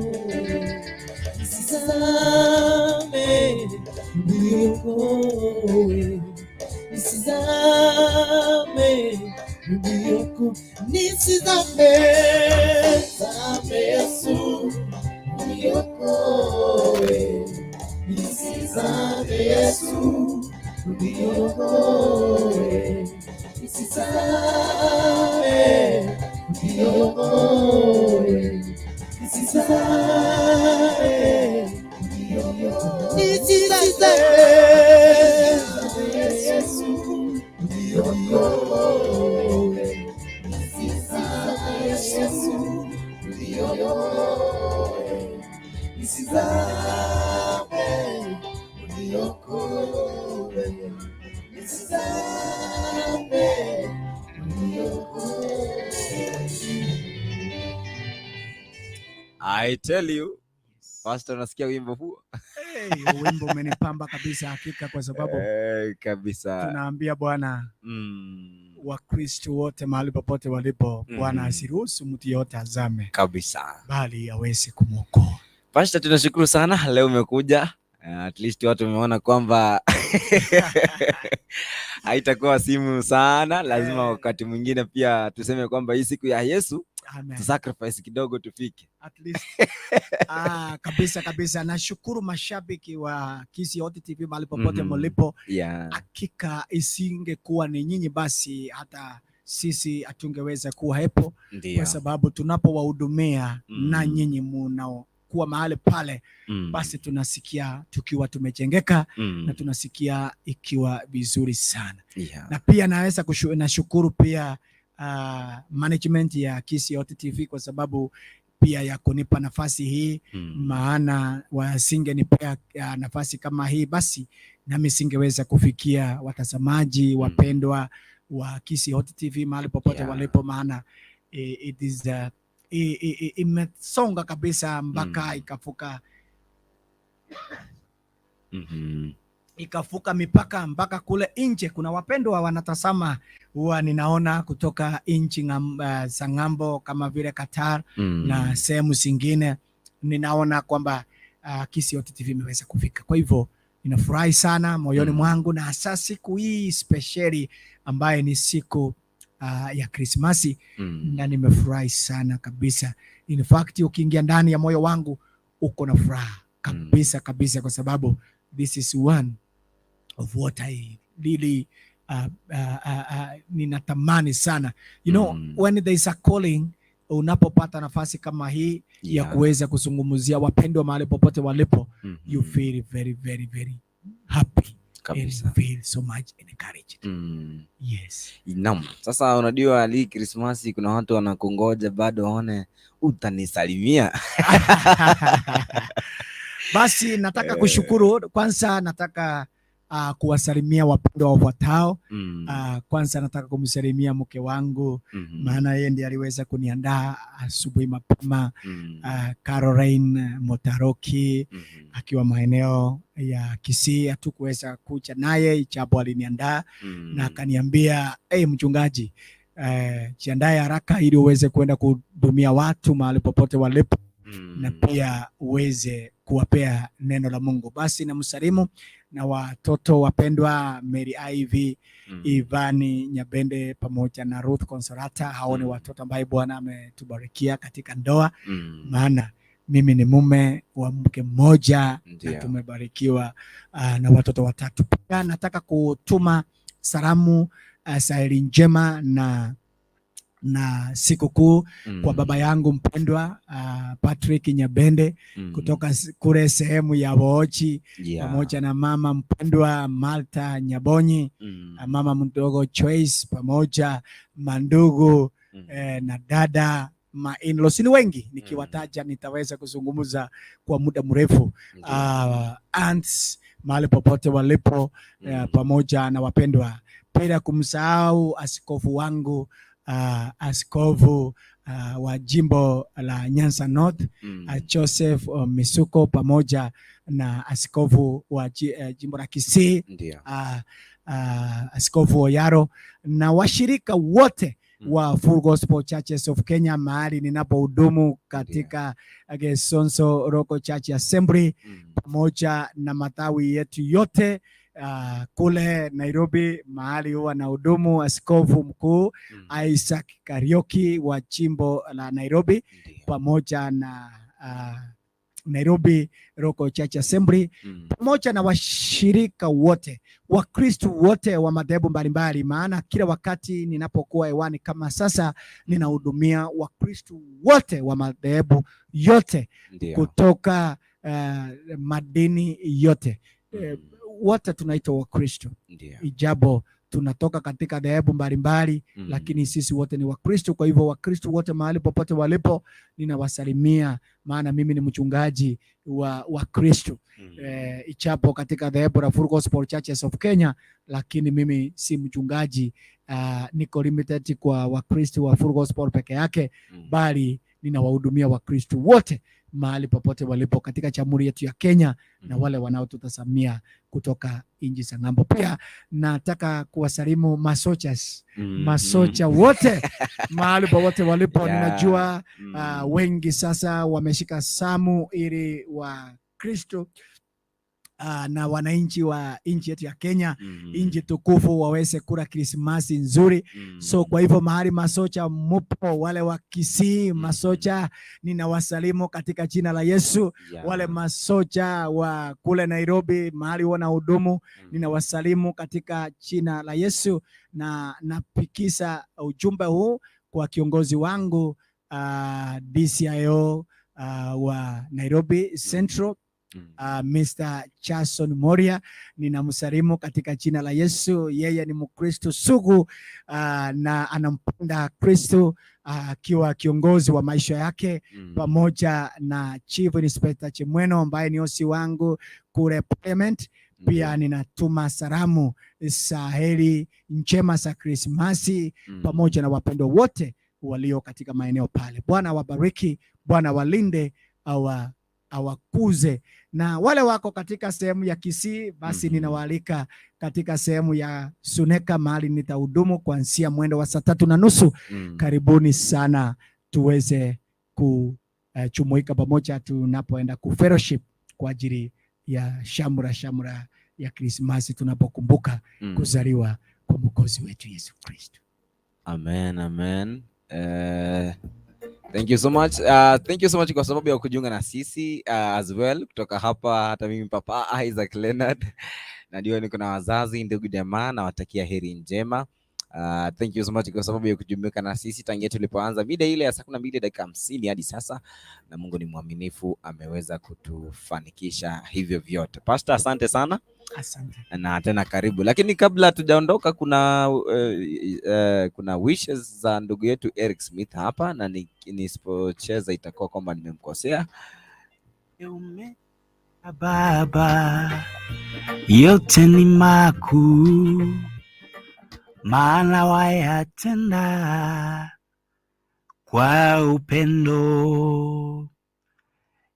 Nisizame, niokoe. Nisizame, niokoe. Nisizame, nisizame Yesu, niokoe. Nisizame Yesu, niokoe. Nisizame, niokoe. Nisizame, niokoe. Nisizame, Yesu, niokoe. Nisizame Yesu, niokoe. Nisizame, niokoe. Nisizame, niokoe. I tell you, Pastor, unasikia wimbo huo? Hey, wimbo umenipamba kabisa hakika, kwa sababu Kabisa. Tunaambia Bwana Wakristo wote mahali popote walipo, Bwana asiruhusu mtu yeyote azame, Kabisa. Bali aweze kumwokoa. Pastor, tunashukuru sana leo umekuja. At least watu wameona kwamba haitakuwa simu sana, lazima wakati mwingine pia tuseme kwamba hii siku ya Yesu Amen. Tu sacrifice kidogo tufike. At least. Ah, kabisa kabisa. Nashukuru mashabiki wa Kisii Hot TV mahali popote mulipo. Hakika isingekuwa ni nyinyi, basi hata sisi hatungeweza kuwa hapo, kwa sababu tunapowahudumia na nyinyi munaokuwa mahali pale, basi tunasikia tukiwa tumejengeka na tunasikia ikiwa vizuri sana. Na pia naweza nashukuru pia management ya Kisii Hot TV kwa sababu pia ya kunipa nafasi hii, maana wasingenipea nafasi kama hii, basi nami singeweza kufikia watazamaji wapendwa wa Kisii Hot TV mahali popote walipo, maana it is imesonga kabisa mpaka ikavuka mipaka mpaka kule nje. Kuna wapendwa wanatazama, huwa ninaona kutoka nchi za ng'ambo kama vile Qatar na sehemu zingine, ninaona kwamba Kisii Hot TV imeweza kufika. Kwa hivyo ninafurahi sana moyoni mwangu, na hasa siku hii special ambaye ni siku ya Krismasi, na nimefurahi sana kabisa. In fact, ukiingia ndani ya moyo wangu uko na furaha kabisa kabisa, kwa sababu this is one of what I really ninatamani sana. When there is a calling, unapopata nafasi kama hii ya kuweza kuzungumzia wapendwa mahali popote walipo, you feel very very very happy and feel so much encouraged. Yes. Naam. Sasa unajua hii Krismasi kuna watu wanakungoja bado waone utanisalimia. Basi nataka kushukuru kwanza, nataka kuwasalimia wapendwa wafuatao. Kwanza nataka kumsalimia mke wangu, maana yeye ndiye aliweza kuniandaa asubuhi mapema, Caroline Motaroki, akiwa maeneo ya Kisii. Hatukuweza kuja naye ijapo aliniandaa na akaniambia, "Hey, mchungaji, jiandae haraka ili uweze kwenda kuhudumia watu mahali popote walipo na pia uweze kuwapea neno la Mungu." Basi namsalimu na watoto wapendwa Mary Ivy, Ivani Nyabende pamoja na Ruth Consolata. Hao ni watoto ambaye Bwana ametubarikia katika ndoa, maana mimi ni mume wa mke mmoja na tumebarikiwa na watoto watatu. Pia nataka kutuma salamu za heri njema na sikukuu kwa baba yangu mpendwa Patrick Nyabende kutoka kule sehemu ya Boochi, pamoja na mama mpendwa Malta Nyabonyi, mama mdogo Choice, pamoja mandugu na dada, ma in-laws ni wengi, nikiwataja nitaweza kuzungumza kwa muda mrefu. Aunts mahali popote walipo, pamoja na wapendwa, bila kumsahau askofu wangu, askofu wa jimbo la Nyanza North, Joseph Misuko, pamoja na askofu wa jimbo la Kisii, askofu Oyaro, na washirika wote wa Full Gospel Churches of Kenya mahali ninapohudumu katika Gesonso Local Church Assembly, pamoja na matawi yetu yote kule Nairobi mahali huwa na hudumu askofu mkuu Isaac Kariuki wa jimbo la Nairobi, pamoja na Nairobi Local Church Assembly, pamoja na washirika wote, Wakristo wote wa madhehebu mbalimbali, maana kila wakati ninapokuwa hewani kama sasa ninahudumia Wakristo wote wa madhehebu yote, kutoka madini yote. Wote tunaitwa Wakristo, ijapo tunatoka katika dhehebu mbalimbali, lakini sisi wote ni Wakristo. Kwa hivyo Wakristo wote mahali popote walipo ninawasalimia, maana mimi ni mchungaji wa Wakristo, ijapo katika dhehebu la Full Gospel Churches of Kenya, lakini mimi si mchungaji, niko limited kwa Wakristo wa Full Gospel peke yake, bali ninawahudumia Wakristo wote. mahali popote walipo katika jamhuri yetu ya Kenya na wale wanaotutazamia kutoka nchi za ng'ambo. Pia nataka kuwasalimu masochas, masocha wote mahali popote walipo. Ninajua wengi sasa wameshika samu ili wa Kristo na wananchi wa nchi yetu ya Kenya, nchi tukufu, waweze kula Krismasi nzuri. So kwa hivyo mahali masocha mupo, wale wa Kisii masocha, ninawasalimu katika jina la Yesu. Wale masocha wa kule Nairobi mahali wanahudumu, ninawasalimu katika jina la Yesu, na napikisa ujumbe huu kwa kiongozi wangu DCIO wa Nairobi Central, Mr. Chason Moria, ninamsalimu katika jina la Yesu. Yeye ni Mkristo sugu na anampenda Kristo akiwa kiongozi wa maisha yake, pamoja na Chief Inspector Chimweno ambaye ni OC wangu kule Parliament. Pia ninatuma salamu za heri njema za Krismasi pamoja na wapendwa wote walio katika maeneo pale. Bwana wabariki, Bwana walinde, awakuze na wale wako katika sehemu ya Kisii basi ninawaalika katika sehemu ya Suneka mahali nitahudumu kuanzia mwendo wa saa 3:30. Karibuni sana tuweze kujumuika pamoja tunapoenda ku fellowship kwa ajili ya shamra shamra ya Krismasi tunapokumbuka kuzaliwa kwa Mwokozi wetu Yesu Kristo. Amen, amen. Thank you so much. Thank you so much kwa sababu ya kujiunga na sisi as well kutoka hapa. Hata mimi Papa Isaac Leonard najua niko na wazazi, ndugu, jamaa, nawatakia heri njema. Thank you so much kwa sababu ya kujumuika na sisi tangia tulipoanza mida ile ya saa 12:50 hadi sasa, na Mungu ni mwaminifu, ameweza kutufanikisha hivyo vyote. Pastor, asante sana. Asante. Na tena karibu. Lakini kabla tujaondoka, kuna wishes za ndugu yetu Eric Smith hapa, na nisipocheza itakuwa kwamba nimemkosea. Baba, yote ni makuu, maana wayatenda kwa upendo.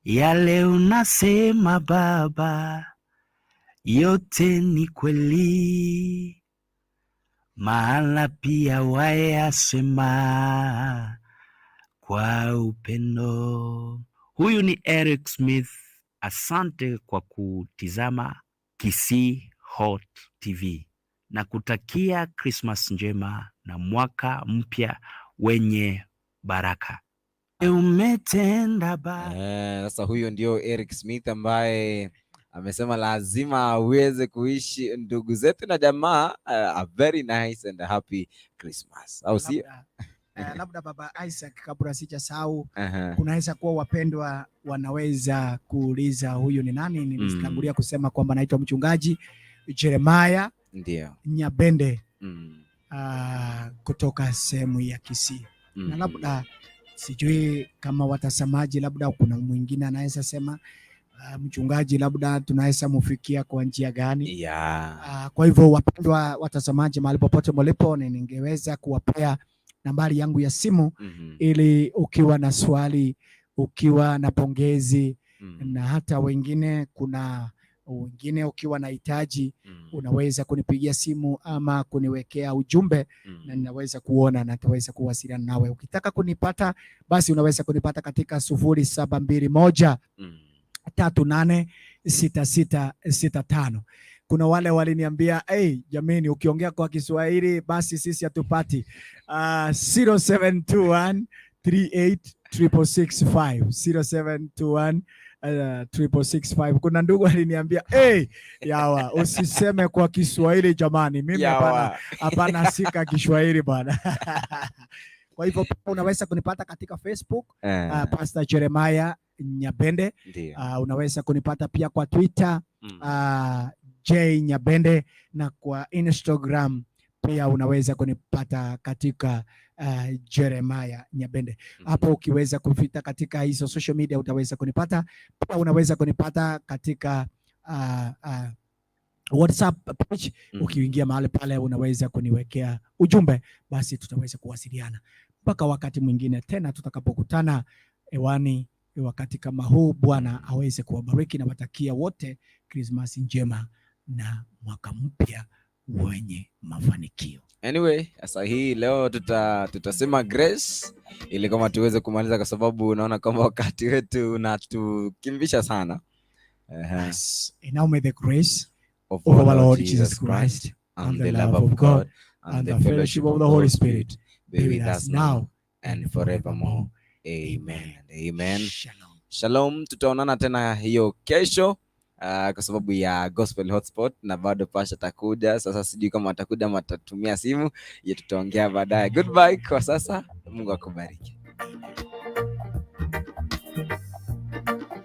Yale unasema Baba, yote ni kweli, maana pia wayasema kwa upendo. Huyu ni Eric Smith. Asante kwa kutizama Kisii Hot TV na kutakia Christmas njema na mwaka mpya wenye baraka. Umetenda ba Sasa huyo ndio Eric Smith ambaye amesema lazima aweze kuishi ndugu zetu na jamaa a very nice and a happy Christmas, au sio? Labda Baba Isaac, kabla sijasahau, kunaweza kuwa wapendwa wanaweza kuuliza huyu ni nani. Nilitangulia kusema kwamba naitwa Mchungaji Jeremiah Nyabende kutoka sehemu ya Kisii na labda sijui kama watazamaji, labda kuna mwingine anaweza sema mchungaji, labda tunaweza mufikia kwa njia gani? Kwa hivyo wapendwa watazamaji, mahali popote mlipo, ningeweza kuwapea nambari yangu ya simu ili ukiwa na swali, ukiwa na pongezi na hata wengine, kuna wengine ukiwa na hitaji unaweza kunipigia simu ama kuniwekea ujumbe na ninaweza kuona na nitaweza kuwasiliana nawe. Ukitaka kunipata basi unaweza kunipata katika 0721 386665. Kuna wale waliniambia, "Hey, jameni, ukiongea kwa Kiswahili basi sisi hatupati." 0721 38 665, 0721 665. Kuna ndugu aliniambia, "Hey, yawa, usiseme kwa Kiswahili jamani, mimi hapana, hapana sika Kiswahili bwana." Kwa hivyo pia unaweza kunipata katika Facebook, Pastor Jeremiah Nyabende. Unaweza kunipata pia kwa Twitter, J Nyabende, na kwa Instagram pia unaweza kunipata katika Jeremiah Nyabende. Hapo ukiweza kufita katika hizo social media utaweza kunipata. Pia unaweza kunipata katika WhatsApp page. Ukiingia mahali pale unaweza kuniwekea ujumbe, basi tutaweza kuwasiliana mpaka wakati mwingine tena tutakapokutana hewani. Wakati kama huu Bwana aweze kuwabariki na watakia wote Krismasi njema na mwaka mpya wenye mafanikio. Anyway, sasa hii leo tutasema grace ili kama tuweze kumaliza, kwa sababu unaona kwamba wakati wetu unatukimbisha sana. Ehe. Yes. And now may the grace of of our Lord Jesus Christ and the love of God and the fellowship of the Holy Spirit be with us now and forevermore. Amen. Amen. Shalom. Shalom, tutaonana tena hiyo kesho kwa sababu ya Gospel Hotspot na bado Pasha atakuja. Sasa sijui kama atakuja ama atatumia simu, hiyo tutaongea baadaye. Goodbye kwa sasa, Mungu akubariki.